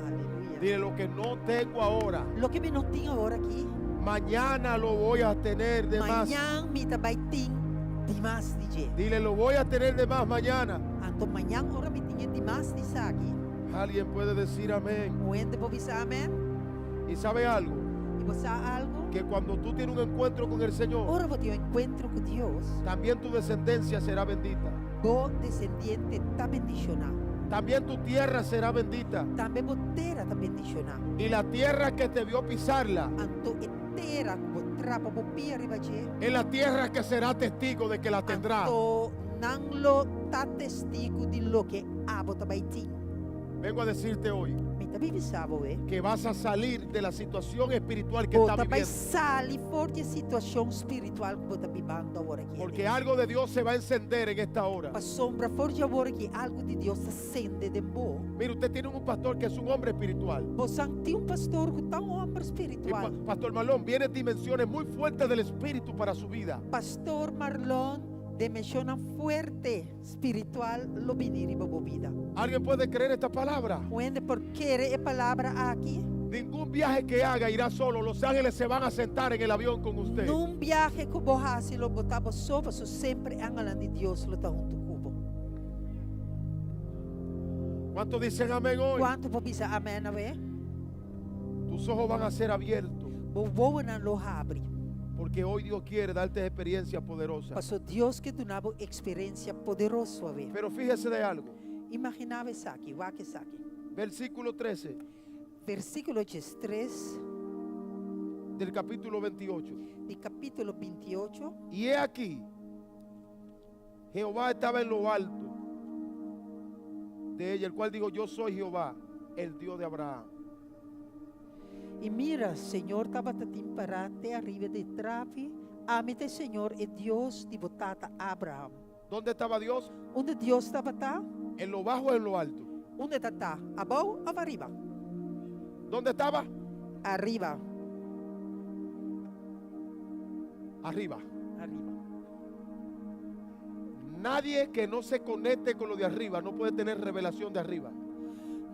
Aleluya. Dile lo que no tengo ahora, Loke mi no tin awor aki, mañana lo voy a tener de más. mañan mi ta bai tin di mas di dje. Dile lo voy a tener de más mañana. Anto mañan ora mi tin di mas di esaki. Alguien puede decir amén. Un hende por bisa amèn. Y sabe algo, I bo sa algu? que cuando tú tienes un encuentro con el Señor, Ora bo tin un enkuentro ku Dios, también tu descendencia será bendita. bo desendiente ta bendishoná. También tu tierra será bendita. Tambe bo tera ta bendishoná. Y la tierra que te vio pisarla Anto e tera ku bo trapa bo pia riba dje, es la tierra que será testigo de que la tendrá. anto nan lo ta testigu di loke abo ta bai tin. Vengo a decirte hoy Mi ta bin bisa bo awe. que vas a salir de la situación espiritual que Bo está ta bai viviendo. sali for di e situashon spiritual ku bo ta bibando awor aki. Porque algo de Dios se va a encender en esta hora. Pasobra for di awor aki algu di Dios ta sende den bo. Mire, usted tiene un pastor que es un hombre espiritual. Bo tin un pastor ku ta un hòmber Y spiritual. pa- Pastor Marlon, viene dimensiones muy fuertes del espíritu para su vida. Pastor Marlon, dimenshonnan fuerte spiritual lo bini riba bo bida. ¿Alguien puede creer esta palabra? Un hende por kere e palabra aki? Ningún viaje que haga irá solo. Los ángeles se van a sentar en el avión con usted. Niun biahe ku bo hasi lo bo ta bo so, paso semper angelnan di Dios lo ta huntu ku bo. ¿Cuántos dicen amén hoy? Kuantu por bisa amèn awe? Tus ojos van a ser abiertos. Bo wowonan lo habri. Porque hoy Dios quiere darte experiencia poderosa. Paso Dios ke duna bo eksperensia poderoso awe. Pero fíjese de algo. Imaginá bo esaki, wak esaki. Versículo 13 Versíkulo 13 del capítulo 28. di kapítulo 28. Y he aquí, Jehová estaba en lo alto de ella, el cual dijo, yo soy Jehová, el Dios de Abraham. I mira, Señor tabatin pará te ariba di e trapi, ami ta Señor e Dios di bo tata Abraham. ¿Dónde estaba Dios? Unda Dios tabata? ¿En lo bajo o en lo alto? Unda e tabata? Abou òf ariba? ¿Dónde estaba? Ariba. Arriba. Ariba. Nadie que no se conecte con lo de arriba no puede tener revelación de arriba.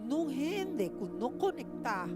Niun hende ku no konektá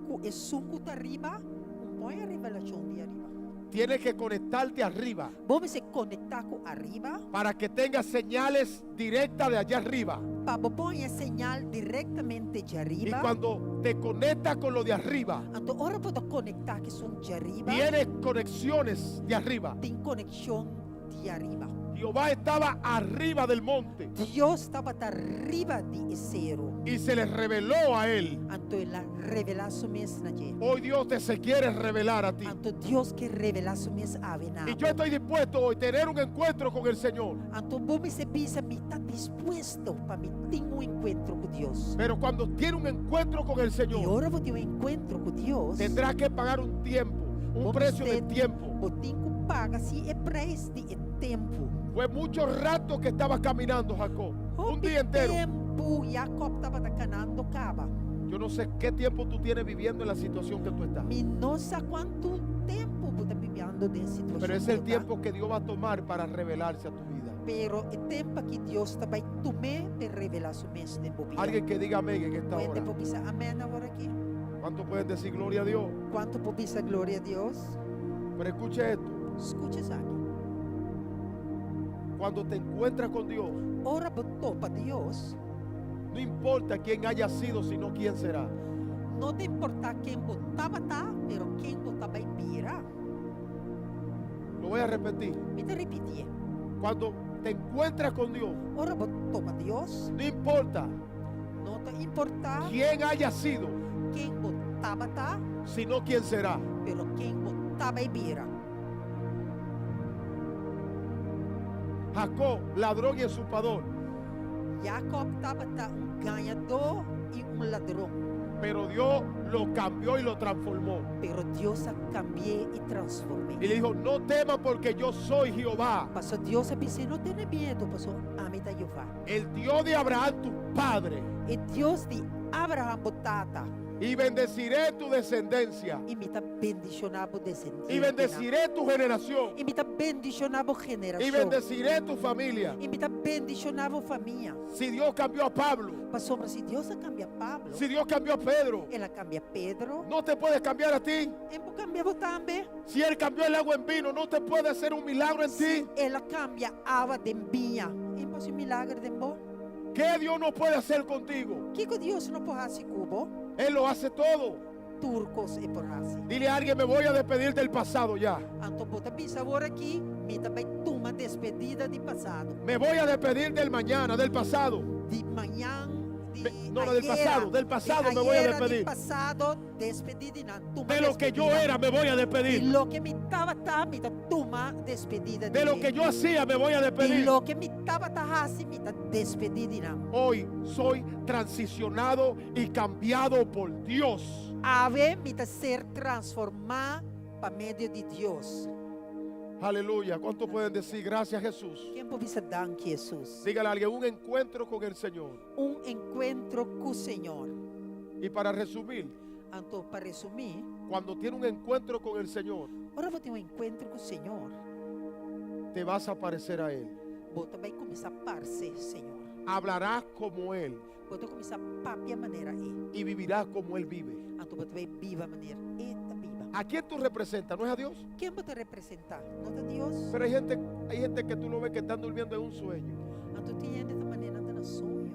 ku esun ku ta ariba, no por haña revelashon di ariba. Tienes que conectarte arriba Bo mester konektá ku ariba para que tengas señales directas de allá arriba. pa bo por haña señal direktamente di Y ariba. cuando te conectas con lo de arriba, Anto ora bo konektá ku esun di ariba, tienes conexiones de arriba. tin konekshon di ariba. Jehová estaba arriba del monte Dios tabata riba di e seru. y se le reveló a él. Anto el a revelá su mes na dje. Hoy Dios te se quiere revelar a ti. Anto Dios ke revelá su mes awe na Y bo. yo estoy dispuesto hoy a tener un encuentro con el Señor. Anto bo mester bisa mi ta dispuesto pa mi tin un enkuentro ku Dios. Pero cuando tiene un encuentro con el I Señor, ora bo tin un enkuentro ku Dios, tendrá que pagar un tiempo, un bo precio de mester- tiempo. Bo tin ku paga sí e preis di e tempu. Fue mucho rato que estaba caminando Jacob. Un Hopi día entero. tempu Jacob tabata kanando kaba. Yo no sé qué tiempo tú tienes viviendo en la situación que tú estás. Mi no sa kuantu tempu bo ta bibando den situashon. Pero es el ku bo ta. tiempo que Dios va a tomar para revelarse a tu vida. Pero e tempu ku Dios ta bai tuma pa revelá su mes den bo bida. Alguien que diga amén en esta Hende hora. por bisa amèn awor aki? ¿Cuántos pueden decir gloria a Dios? Kuantu por bisa gloria na Dios? Pero escuche esto. Skucha esaki. Cuando te encuentras con Dios, Ora bo topa Dios, no importa quién haya sido, sino quién será. no ta importá ken bo tabata, pero ken bo ta bai bira. Lo voy a repetir. Mi ta ripití. Cuando te encuentras con Dios, Ora bo topa Dios, no importa no ta importá quién haya sido, ken bo tabata, sino quién será. pero ken bo ta bai bira. Jacob, ladrón y usurpador, Jacob tabata un gañadó i un ladron. Pero Dios lo cambió y lo transformó. Pero Dios a kambi'é i transform'é. Y le dijo, no temas porque yo soy Jehová. Paso Dios a bis'é, No tene miedu, paso ami ta Jehová. El Dios de Abraham tu padre. E Dios di Abraham bo tata. Y bendeciré tu descendencia. I mi ta bendishoná bo desendientenan. Y bendeciré tu generación. I mi ta bendishoná bo generashon. Y bendeciré tu familia. I mi ta bendishoná bo famia. Si Dios cambió a Pablo. Pasobra si Dios a kambia Pablo. Si Dios cambió a Pedro. El a kambia Pedro. No te puede cambiar a ti. E n' por kambia bo tambe. Si Él cambió el agua en vino, no te puede hacer un milagro en ti. Si El a kambia awa den biña, e n' por hasi un milager den bo. ¿Qué Dios no puede hacer contigo? Kiko Dios no por hasi ku bo? Él lo hace todo. Tur kos e por hasi. Dile a alguien, me voy a despedir del pasado ya. Anto bo ta bisa awor aki, mi ta bai tuma despedida di pasado. Me voy a despedir del mañana, del pasado. Di mañan, di No, no, del ayera, pasado, del di pasado me voy a ayera, di despedir. pasado, despedí di nan, tuma De lo que yo despedida. era, me voy a Di despedir. loke mi tabata, mi ta tuma despedida De di lo e. que yo hacía, me voy a Di despedir. loke mi tabata hasi, mi ta despedí di nan. Hoy soy transicionado y cambiado por Dios. Awe mi ta ser transformá pa medio di Dios. Aleluya. ¿Cuántos pueden decir gracias Jesús? Ken por bisa danki Hesus? Dígale a alguien, un encuentro con el Señor. Un enkuentro ku Señor. Y para resumir, Anto pa resumí, cuando tiene un encuentro con el Señor, ora bo tin un enkuentro ku Señor, te vas a parecer a Él. bo ta bai kuminsá parse Señor. Hablarás como Él. Bo ta kuminsá papia manera E. Y vivirás como Él vive. Anto bo ta bai biba manera E ta biba. ¿A quién tú representas? ¿No es a Dios? Ken bo ta representá? No ta Dios? Pero hay gente, hay gente que tú lo ves que están durmiendo en un sueño. Anto tin hende ta manera nan ta na soño.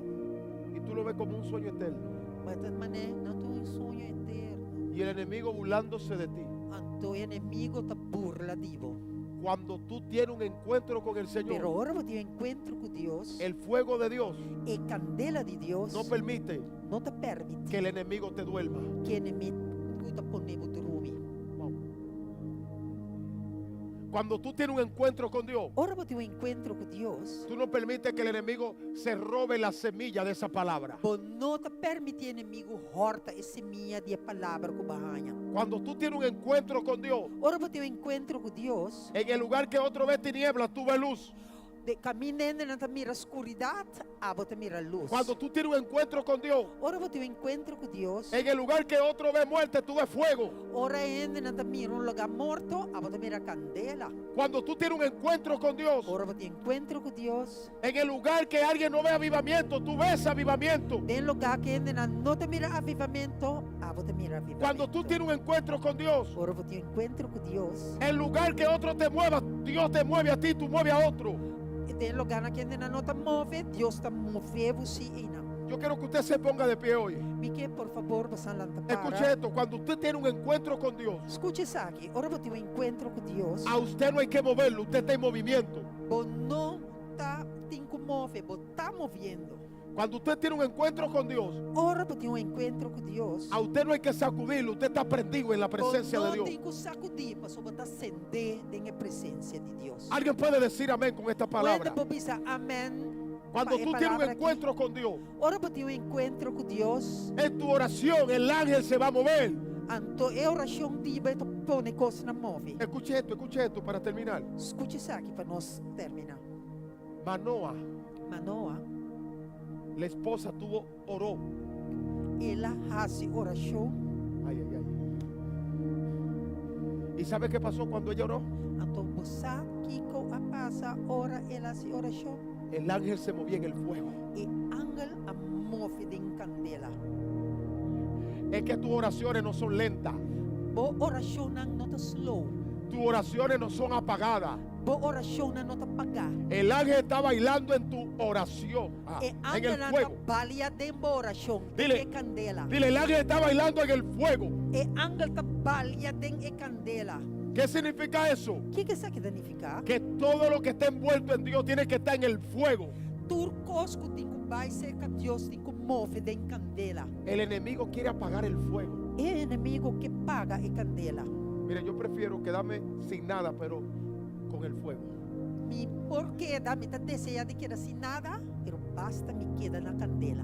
Y tú lo ves como un sueño eterno. Bo ta manera nan ta un soño eterno. Y el enemigo burlándose de ti. Anto e enemigo ta burla di bo. Cuando tú tienes un encuentro con el Señor, Pero ora bo tin un enkuentro ku Dios, el fuego de Dios e kandela di Dios no permite no ta permití que el enemigo te duerma. ku enemigo ta pone bo drumi. Wow. Cuando tú tienes un encuentro con Dios, Ora bo tin un enkuentro ku Dios, tú no permites que el enemigo se robe la semilla de esa palabra. bo no ta permití enemigo hòrta e simia di e palabra ku bo a haña. Cuando tú tienes un encuentro con Dios, Ora bo tin un enkuentro ku Dios, en el lugar que otro ve tinieblas, tú ves luz. Den kaminda hendenan ta mira skuridat, abo ta mira lus. Cuando tú tienes un encuentro con Dios, Ora bo tin un enkuentro ku Dios, en el lugar que otro ve muerte, tú ves fuego. ora hendenan ta mira un lugá morto, abo ta mira kandela. Cuando tú tienes un encuentro con Dios, Ora bo tin enkuentro ku Dios, en el lugar que alguien no ve avivamiento, tú ves avivamiento. den lugá ku hendenan no ta mira avivamento, abo ta mira avivamento. Cuando tú tienes un encuentro con Dios, Ora bo tin enkuentro ku Dios, en lugar que otro te mueva, Dios te mueve a ti, tú mueves a otro. den lugá na ku hendenan no ta move, Dios ta move bo sí einan. Yo quiero que usted se ponga de pie hoy. Mi ke por fabor boso lanta para. Escuche esto, cuando usted tiene un encuentro con Dios, Skucha esaki, ora bo tin un enkuentro ku Dios, a usted no hay que moverlo, usted está en movimiento. bo no ta tin ku move, bo ta moviendo. Cuando usted tiene un encuentro con Dios, Ora bo tin un enkuentro ku Dios, a usted no hay que sacudirlo, usted está prendido en la bo presencia de no Dios. tin ku sakudí, pasobra bo ta sendé den e presensia di Dios. Alguien puede decir amén con esta palabra. Ken por bisa amèn Cuando pa e tú tienes un palabra aki. encuentro con Dios, Ora bo tin un enkuentro ku Dios, en tu oración el ángel se va a mover. anto e orashon di bo ta pone kosnan move. Escuche esto, escuche esto para terminar. Skucha esaki pa nos terminá. Manoa, Manoa, la esposa tuvo, oró. El a hasi orashon. Ay, ay, ay. ¿Y sabe qué pasó cuando ella oró? Anto bo sa kiko a pasa ora el a hasi orashon? El ángel se movía en el fuego. E angel a move den kandela. Es que tus oraciones no son lentas. Bo orashonnan no ta slow. Tus oraciones no son apagadas. Bo orashonnan no ta pagá. El ángel está bailando en tu oración. Ah, E en el angelnan ta fuego. balia den bo orashon. Dile, E kandela. Dile, el ángel está bailando en el fuego. E angel ta balia den e kandela. ¿Qué significa eso? Kiko esaki ta nifiká? Que todo lo que está envuelto en Dios tiene que estar en el fuego. Tur kos ku tin ku bai serka Dios tin ku move den kandela. El enemigo quiere apagar el fuego. E enemigu ke paga e kandela. Mire, yo prefiero quedarme sin nada, pero con el fuego. Mi por keda, mi ta deseá di keda sin nada, pero basta mi keda na kandela.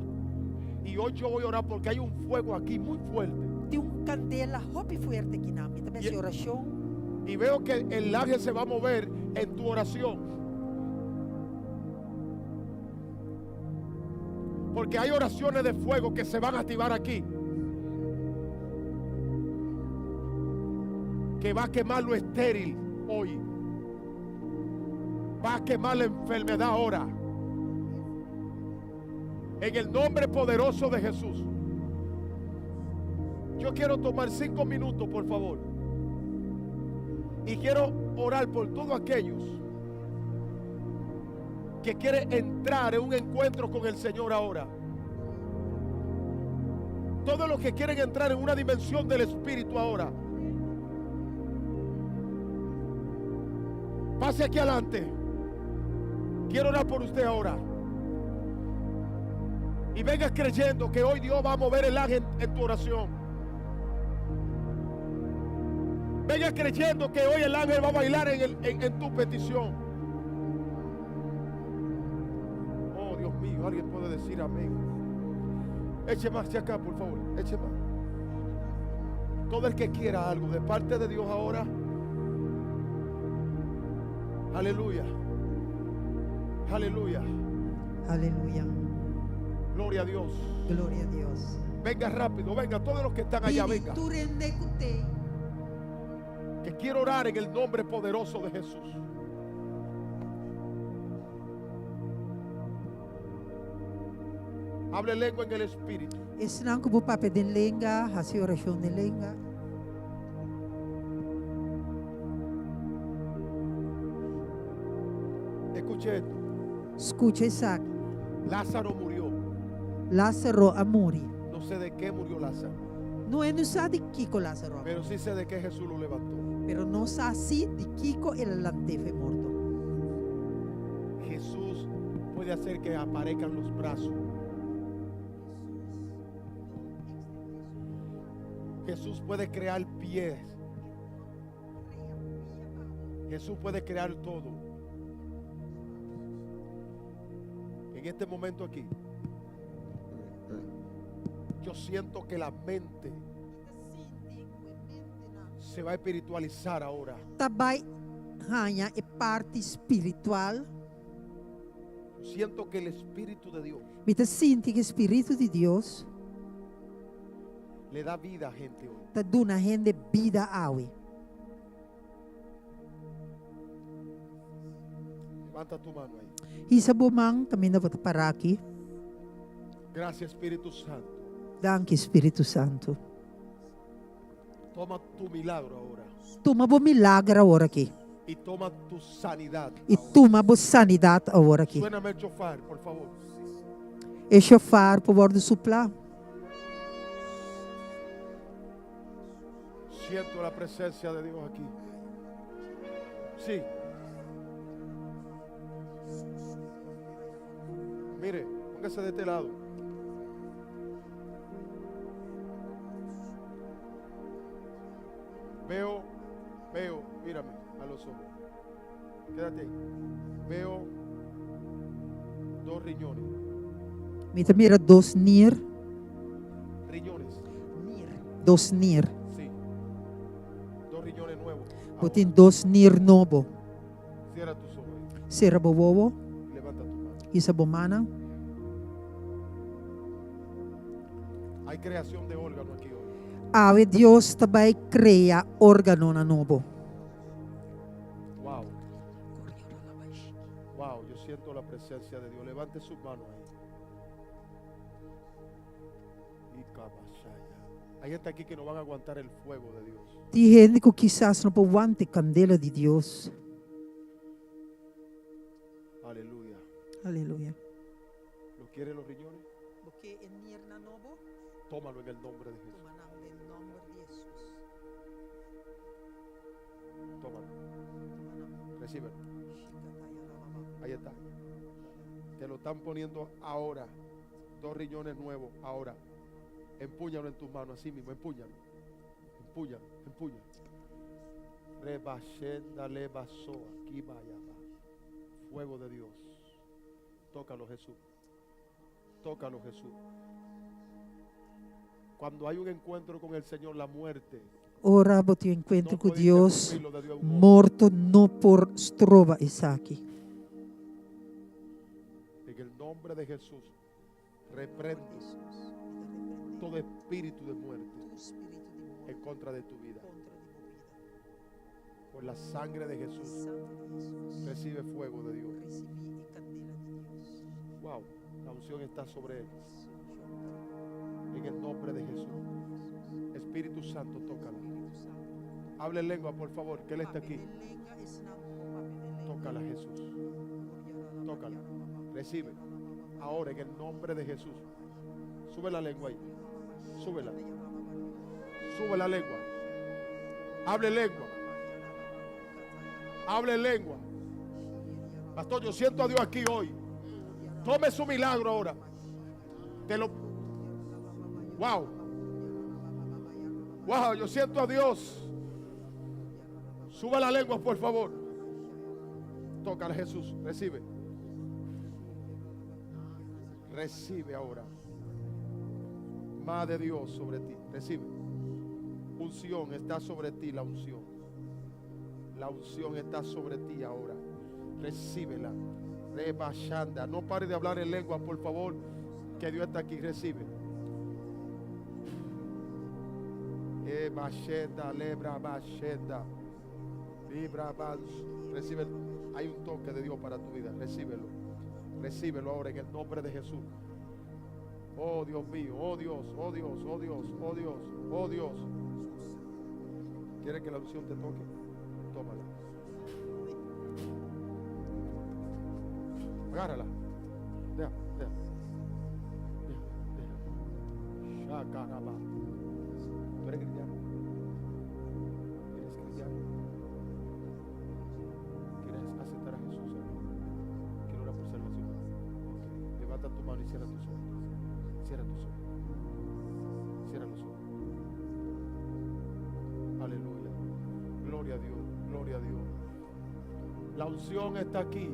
Y hoy yo voy a orar porque hay un fuego aquí muy fuerte. Tin un kandela hopi fuerte akinan. Mi ta bai hasi orashon. Y veo que el ángel se va a mover en tu oración. Porque hay oraciones de fuego que se van a activar aquí. Que va a quemar lo estéril hoy. Va a quemar la enfermedad ahora. En el nombre poderoso de Jesús. Yo quiero tomar cinco minutos, por favor. Y quiero orar por todos aquellos que quieren entrar en un encuentro con el Señor ahora. Todos los que quieren entrar en una dimensión del Espíritu ahora. Pase aquí adelante. Quiero orar por usted ahora. Y venga creyendo que hoy Dios va a mover el ángel en tu oración. Venga creyendo que hoy el ángel va a bailar en, tu petición. Oh, Dios mío, alguien puede decir amén. Eche más hacia acá, por favor. Eche más. Todo el que quiera algo de parte de Dios ahora. Aleluya. Aleluya. Aleluya. Gloria a Dios. Gloria na Dios. Venga rápido, venga, todos los que están allá, Bini, venga. tur hende ku t'ei. Que quiero orar en el nombre poderoso de Jesús. Hable lengua en el Espíritu. Esnan ku por papia den lenga, hasi orashon den lenga. Escuche esto. Skucha esaki. Lázaro murió. Lázaro a muri. No sé de qué murió Lázaro, No e no sa di kiko Lázaro a muri. pero sí sé de qué Jesús lo levantó. Pero nos sa sí di kiko el a lant'é for di morto. Jesús puede hacer que aparezcan los brazos. Jesús puede crear pies. Jesús puede crear todo. En este momento aquí, yo siento que la mente se va a espiritualizar ahora. Ta bai haña e parti spiritual. Siento que el Espíritu de Dios Mi ta sinti ku e Spiritu di Dios le da vida a gente hoy. ta duna hende bida awe. Levanta tu mano ahí. Hisa bo man kaminda bo ta pará aki. Gracias Espíritu Santo. Danki Spiritu Santu. Toma tu milagro ahora. Tuma bo milager awor aki. Y toma tu sanidad. I ahora. tuma bo sanidat awor aki. Suéname el shofar, por favor. E shofar por wòrdu suplá. Siento la presencia de Dios aquí. Sí. Mire, póngase de este lado. Veo, veo, mírame a los ojos. Quédate ahí. Veo dos riñones. Mi ta mira dos nir. Riñones. Dos nir. Sí. Dos riñones nuevos. Bo tin dos nir nobo. Cierra tus ojos. Sera bo wowo. Levanta tu mano. Hisa bo mannan. Hay creación de órgano aquí hoy. Awe Dios ta bai krea órganonan nobo. Wow. Wow, yo siento la presencia de Dios. Levante sus manos ahí. Y cabasaya. Hay gente aquí que no van a aguantar el fuego de Dios. Tin hende ku kisas no por wanta e kandela di Dios. Aleluya. Aleluya. ¿Lo quieren los riñones? Bo ke e nirnan nobo? Tómalo en el nombre de Jesús. Tuma nan den nòmber di Hesus. Tómalo. Tuma nan. Recíbelo. Ahí está. Te lo están poniendo ahora. Dos riñones nuevos ahora. Empúñalo en tus manos, así mismo, empúñalo. Empúñalo, empúñalo. Rebashenda lebasoa, kibayaba. Fuego de Dios. Tócalo, Jesús. Tócalo, Jesús. Cuando hay un encuentro con el Señor, la muerte Ora bo tin un enkuentro no ku puede Dios, interrumpir lo de Dios en un hombre. morto no por stroba esaki. En el nombre de Jesús, reprendo todo espíritu de muerte en contra de tu vida. Por la sangre de Jesús, recibe fuego de Dios. Wow, la unción está sobre él. En el nombre de Jesús. Espíritu Santo, tócala. Hable en lengua, por favor, que Él está aquí. Tócala, Jesús. Tócala. Recibe. Ahora, en el nombre de Jesús. Sube la lengua ahí. Súbela. Sube la lengua. Hable lengua. Hable lengua. Pastor, yo siento a Dios aquí hoy. Tome su milagro ahora. Te lo. Wow. Wow, yo siento a Dios. Suba la lengua, por favor. Tócale, Jesús. Recibe. Recibe ahora. Más de Dios sobre ti. Recibe. Unción está sobre ti, la unción. La unción está sobre ti ahora. Recíbela. Rebashanda. No pare de hablar en lengua, por favor. Que Dios está aquí. Recibe. Ebashenda, lebra, bashenda. Libra, bans. Recibe. Hay un toque de Dios para tu vida. Recíbelo. Recíbelo ahora en el nombre de Jesús. Oh Dios mío, oh Dios, oh Dios, oh Dios, oh Dios, oh Dios. ¿Quiere que la unción te toque? Tómala. Agárrala. Deja, deja. Deja, deja. Shakaraba. ¿Tú eres cristiano? ¿Eres cristiano? ¿Quieres aceptar a Jesús? Señor? Quiero orar por salvación. Ok. Levanta tu mano y cierra tus ojos. Cierra tus ojos. Cierra los ojos. Aleluya. Gloria a Dios. Gloria a Dios. La unción está aquí.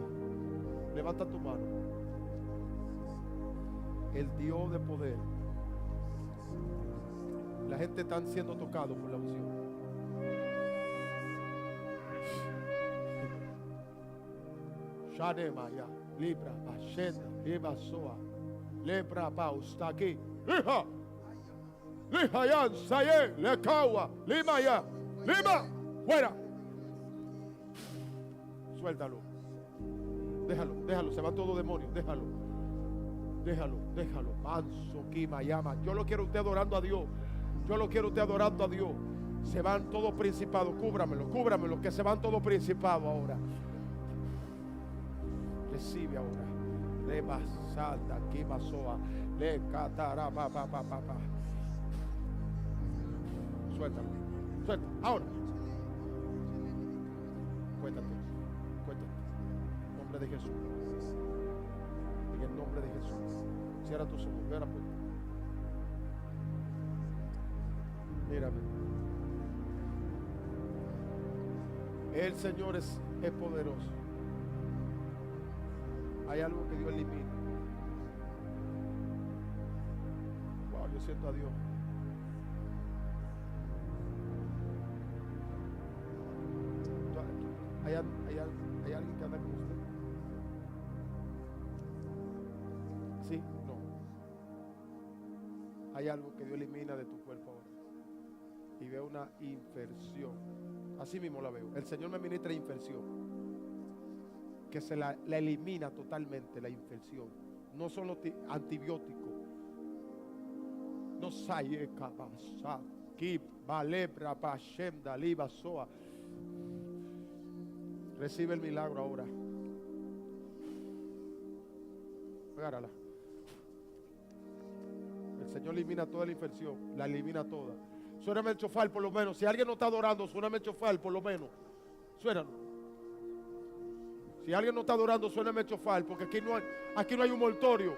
Levanta tu mano. El Dios de poder. La gente está siendo tocado por la unción. Shanemaya, Libra, Bashenda, Libra Soa, Lebra Baustaki, Hija, Lija Yan, Saye, Lekawa, Lima ya, Lima, fuera. Suéltalo. Déjalo, déjalo, se va todo demonio, déjalo. Déjalo, déjalo. Manso, Kima, llama. Yo lo quiero usted adorando a Dios. Yo lo quiero usted adorando a Dios. Se van todos principados. Cúbramelo, cúbramelo, que se van todos principados ahora. Recibe ahora. Reba santa, Kima soa, Le catara, pa, pa, pa, pa, pa. Suéltalo. Suéltalo. Ahora. Cuéntate. Cuéntate. En nombre de Jesús. En el nombre de Jesús. Cierra tus ojos. Ve a la puerta. Mírame. El Señor es, es poderoso. Hay algo que Dios elimina. Wow, yo siento a Dios. ¿Hay, hay, hay alguien que anda con usted? ¿Sí? No. Hay algo que Dios elimina de tu cuerpo ahora. Y veo una infección. Así mismo la veo. El Señor me ministra infección. Que se la, la elimina totalmente la infección. No son los antibióticos. No saye kabasa, ki balebra bashemda liba soa. Recibe el milagro ahora. Agárrala. El Señor elimina toda la infección. La elimina toda. Suéname el chofar por lo menos. Si alguien no está adorando, suéname el chofar por lo menos. Suénalo. Si alguien no está adorando, suéname el chofar, porque aquí no hay un mortorio.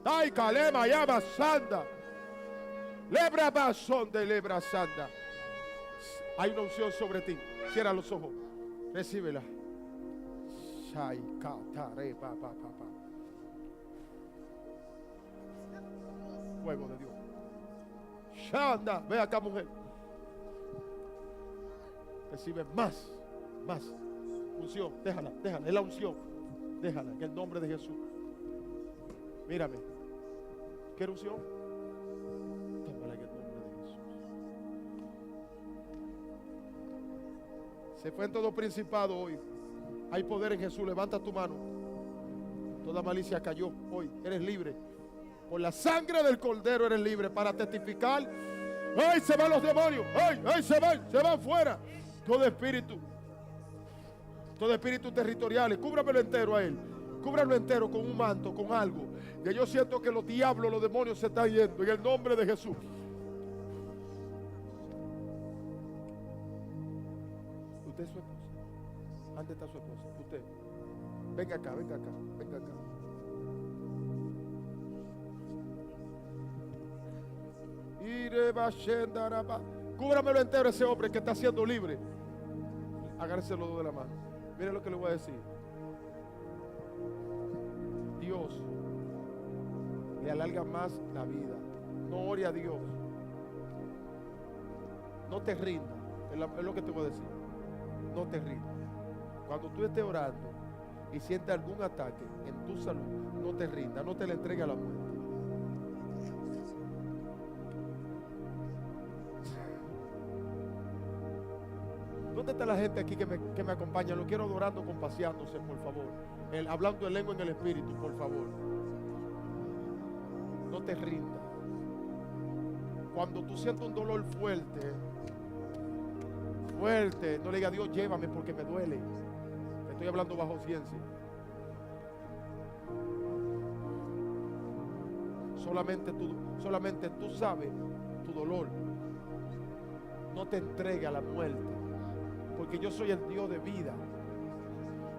Tai kalema yama sanda. Lebra basón de lebra sanda. Hay una unción sobre ti. Cierra los ojos. Recíbela. Shai ka ta re pa pa pa pa. Fuego de Dios. Shanda, ve acá, mujer. Recibe más, más unción. Déjala, déjala, es la unción. Déjala, en el nombre de Jesús. Mírame. ¿Quieres unción? Tómala en el nombre de Jesús. Se fue en todo principado hoy. Hay poder en Jesús. Levanta tu mano. Toda malicia cayó hoy. Eres libre. Por la sangre del cordero eres libre para testificar. ¡Ay, se van los demonios! ¡Ay, ay, se van! Se van fuera. Todo espíritu. Todo espíritu territorial. Cúbramelo entero a él. Cúbralo entero con un manto, con algo. Que yo siento que los diablos, los demonios se están yendo. En el nombre de Jesús. Usted es su esposa. ¿Dónde está su esposa? Usted. Venga acá, venga acá, venga acá. Cúbramelo entero ese hombre que está siendo libre. Agárrese los dos de la mano. Mire lo que le voy a decir. Dios le alarga más la vida. No ore a Dios. No te rindas. Es, es lo que te voy a decir. No te rindas. Cuando tú estés orando y sientes algún ataque en tu salud, no te rindas, no te le entregues a la muerte. ¿Dónde está la gente aquí que me, que me acompaña? Lo quiero adorando, compaseándose, por favor. El, hablando en lengua en el espíritu, por favor. No te rindas. Cuando tú sientas un dolor fuerte, fuerte, no le digas a Dios, llévame porque me duele. Te estoy hablando bajo ciencia. Solamente tú, solamente tú sabes tu dolor. No te entregue a la muerte. Porque yo soy el Dios de vida.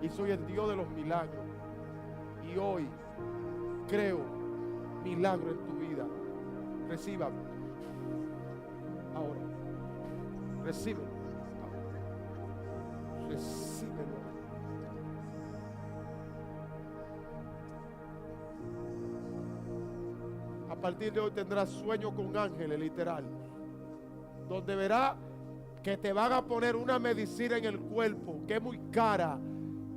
Y soy el Dios de los milagros. Y hoy creo milagro en tu vida. Reciba. Ahora. Recíbelo. Recíbelo. A partir de hoy tendrás sueño con ángeles, literal. Donde verá que te van a poner una medicina en el cuerpo que es muy cara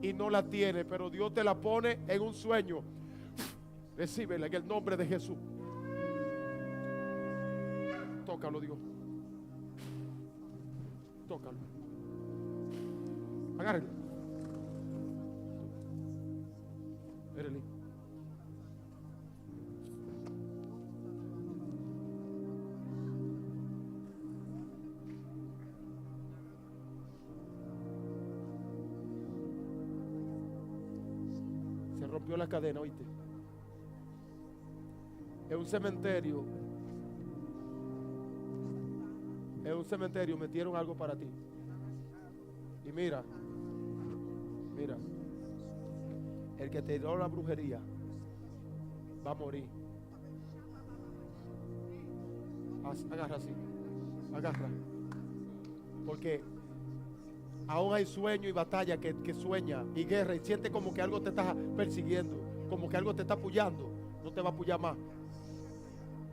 y no la tiene, pero Dios te la pone en un sueño. Recíbela en el nombre de Jesús. Tócalo, Dios. Tócalo. Agárrelo. Eres. Rompió la cadena, oíste. En un cementerio. En un cementerio metieron algo para ti. Y mira, mira, el que te dio la brujería va a morir. Agarra así, agarra. Porque aún hay sueño y batalla que, que sueña y guerra y siente como que algo te está persiguiendo, como que algo te está apoyando. No te va a apoyar más.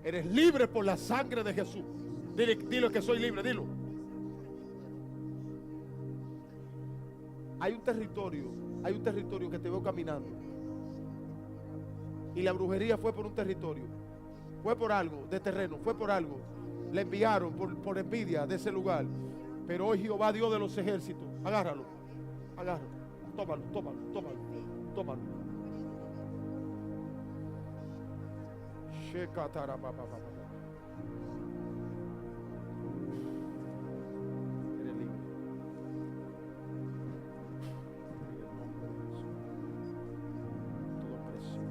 Eres libre por la sangre de Jesús. Dile, dile que soy libre, dilo. Hay un territorio, hay un territorio que te veo caminando. Y la brujería fue por un territorio. Fue por algo de terreno, fue por algo. Le enviaron por, por envidia de ese lugar. Pero hoy Jehová Dios de los ejércitos, agárralo, agárralo, tómalo, tómalo, tómalo, tómalo. Eres libre. En el nombre de Jesús. Toda presión.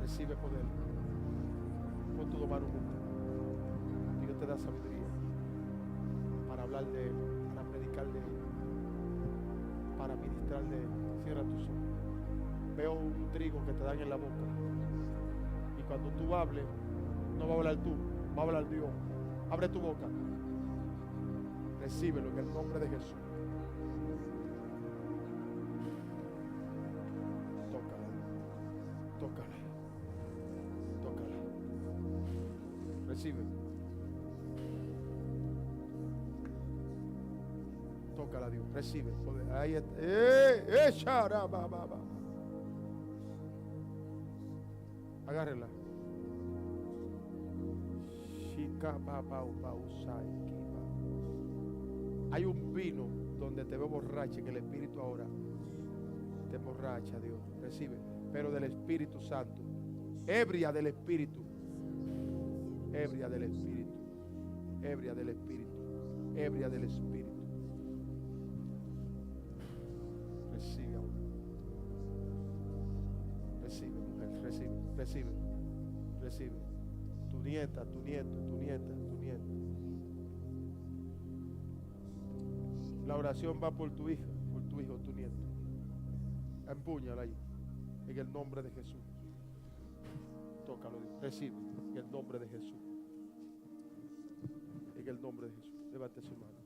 Recibe poder. Pon tu mano junta. Dios te da sabiduría para hablar de Él, para predicar de Él, para ministrar de Él. Cierra tus ojos. Veo un trigo que te dan en la boca. Y cuando tú hables, no va a hablar tú, va a hablar Dios. Abre tu boca. Recíbelo en el nombre de Jesús. Tócala. Tócala. Tócala. Recibe. Tócala, Dios. Recibe. Ahí está. ¡Eh! ¡Eh! shara, ba, ba, ba. Agárrela. Shika, ba, ba, ba, usai, ki, ba. Hay un vino donde te veo borracha en el Espíritu ahora. Te emborracha, Dios. Recibe. Pero del Espíritu Santo. Ebria del Espíritu. Ebria del Espíritu. Ebria del Espíritu. Ebria del Espíritu. Recibe ahora. Recibe, mujer. Recibe, recibe, recibe. Tu nieta, tu nieto, tu nieta, tu nieto. La oración va por tu hija, por tu hijo, tu nieto. Empúñala ahí. En el nombre de Jesús. Tócalo, Dios. Recibe. En el nombre de Jesús. En el nombre de Jesús. Levante su mano.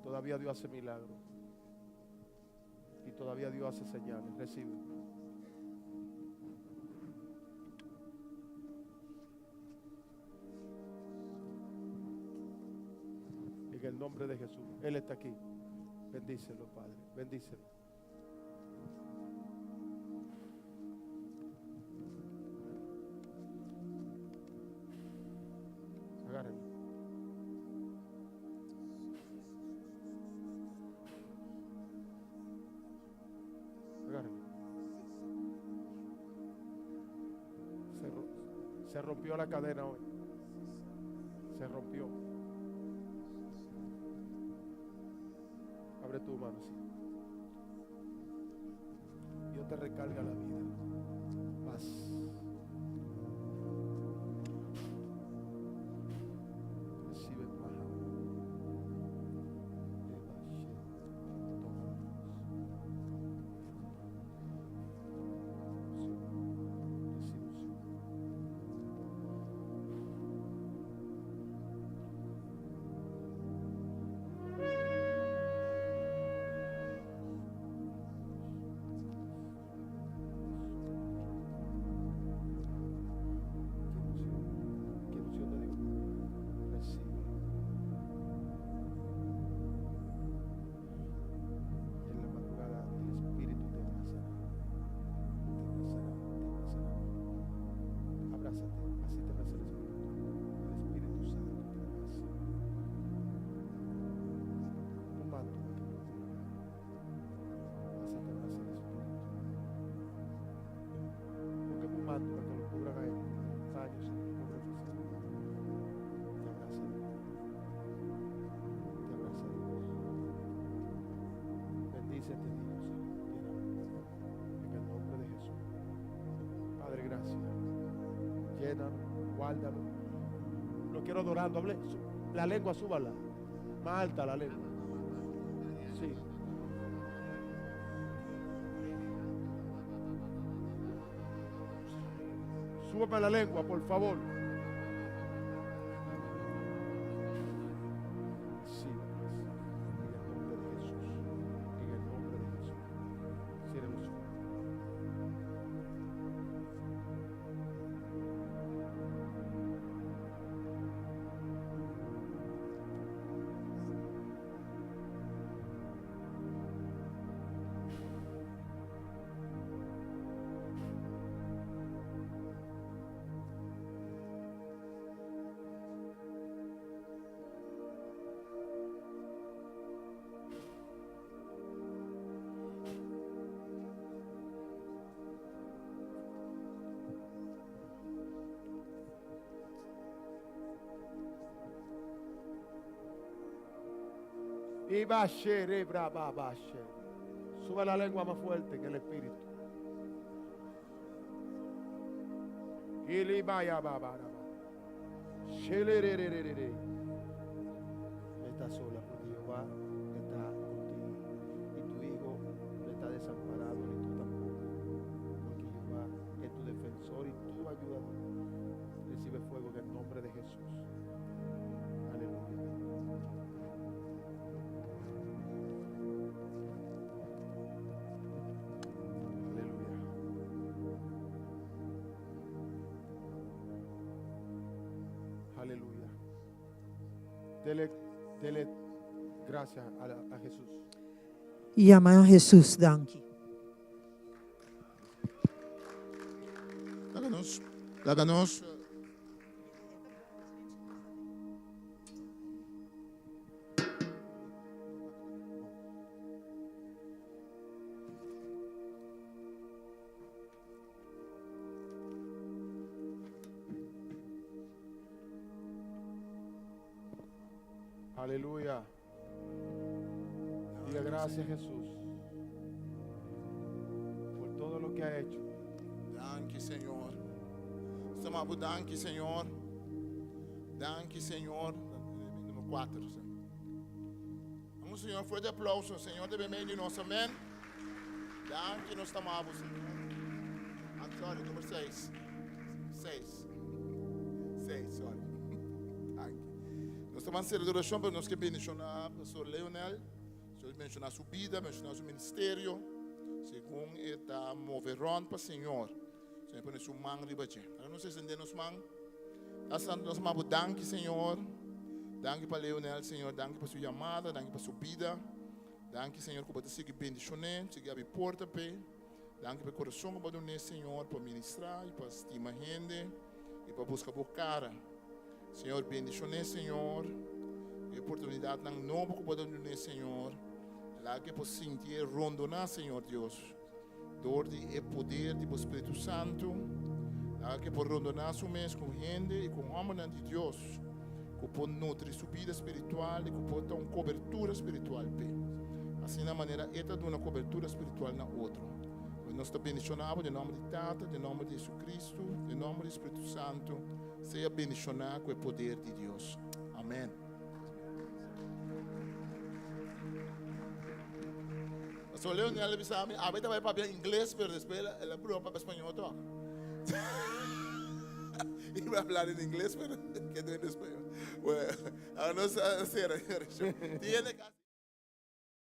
Todavía Dios hace milagros. Y todavía Dios hace señales. Recibe. En el nombre de Jesús. Él está aquí. Bendícelo, Padre. Bendícelo. Agárrenlo. Agárrenlo. Se se rompió la cadena hoy. Se rompió. Abre tu mano así. Dios te recarga la vida. Paz. Recibe más ahora. Eva, she, toma. Unción. Recibe unción. Quiero unción. Quiero unción de Dios. Recibe. En la madrugada el Espíritu te abrazará. Te abrazará, te abrazará. Abrázate, así te abraza el Espíritu. El Espíritu Santo te abraza. Un manto para que lo cubra. Así te abraza el Espíritu. Busquen un manto para que lo cubran a él. Paño, Señor, cúbrelo, Señor. Te abraza Dios. Te abraza Dios. Bendice este niño, Señor. Llénalo. En el nombre de Jesús. Padre, gracias. Llénalo, guárdalo. Lo quiero adorando. Hable, la lengua, súbala. Más alta la lengua. Sí. Súbame la lengua, por favor. Sí, en el nombre de Jesús. En el nombre de Jesús. Cierre los ojos. Y ba shere bra ba ba she. Sube la lengua más fuerte que el espíritu. Ili ba ya ba ba ra ba. Shele re re re re re. Está sola porque Jehová está Dele, dele gracias a, a Jesús. Yama Hesus danki. Laga nos, laga nos. Aleluya. Diga gracias Jesús por todo lo que ha hecho. Danki, Señor. Nos ta danki, Señor. Danki, Señor. Number 4. Vamos, Señor, fuerte aplauso. Señor, ta meimei di nos. Amèn. Danki, nos ta Señor. I'm sorry, number 6. 6. 6, sorry. Danki. Nos ta hasi orashon, pa nos ke bendishoná Pastor Leonel. Señor bendishoná su bida, bendishoná su ministerio. Segun e ta move rònt pa Señor. Señor pone su man riba dje. Awor nos ekstendé nos man. Nos ta danki, Señor. Danki pa Leonel, Señor. Danki pa su yamada, danki pa su bida. Danki, Señor, ku Bo ta sigui bendishon'é, sigui habri porta p'e. Danki pa e kurason ku Bo a dun'é, Señor, pa ministrá i pa stima hende i pa buska Bo kara. Señor, bendishon'é, Señor. E oportunidatnan nobo ku Bo a dun'é, Señor, laga ku e por sintié rondoná, Señor Dios, dor di e poder di Bo Spiritu Santu. Laga ku e por rondoná su mes ku hende i ku hòmbernan di Dios ku por nutri su bida spiritual i ku por ta un kobertura spiritual p'e. Asina manera e ta duna kobertura spiritual na otro. Nos ta bendishoná bo den nòmber di Tata, den nòmber di Jesucristo, den nòmber di Spiritu Santu. Sea bendishoná ku e poder di Dios. Amèn. Pastor Leonel a bisa mi, awe ta bai papia ingles, pero despues el a prueba papia spañol toch. Iba a hablar en inglés, pero quedó en español. Bueno, ahora nos a cera. Tiene.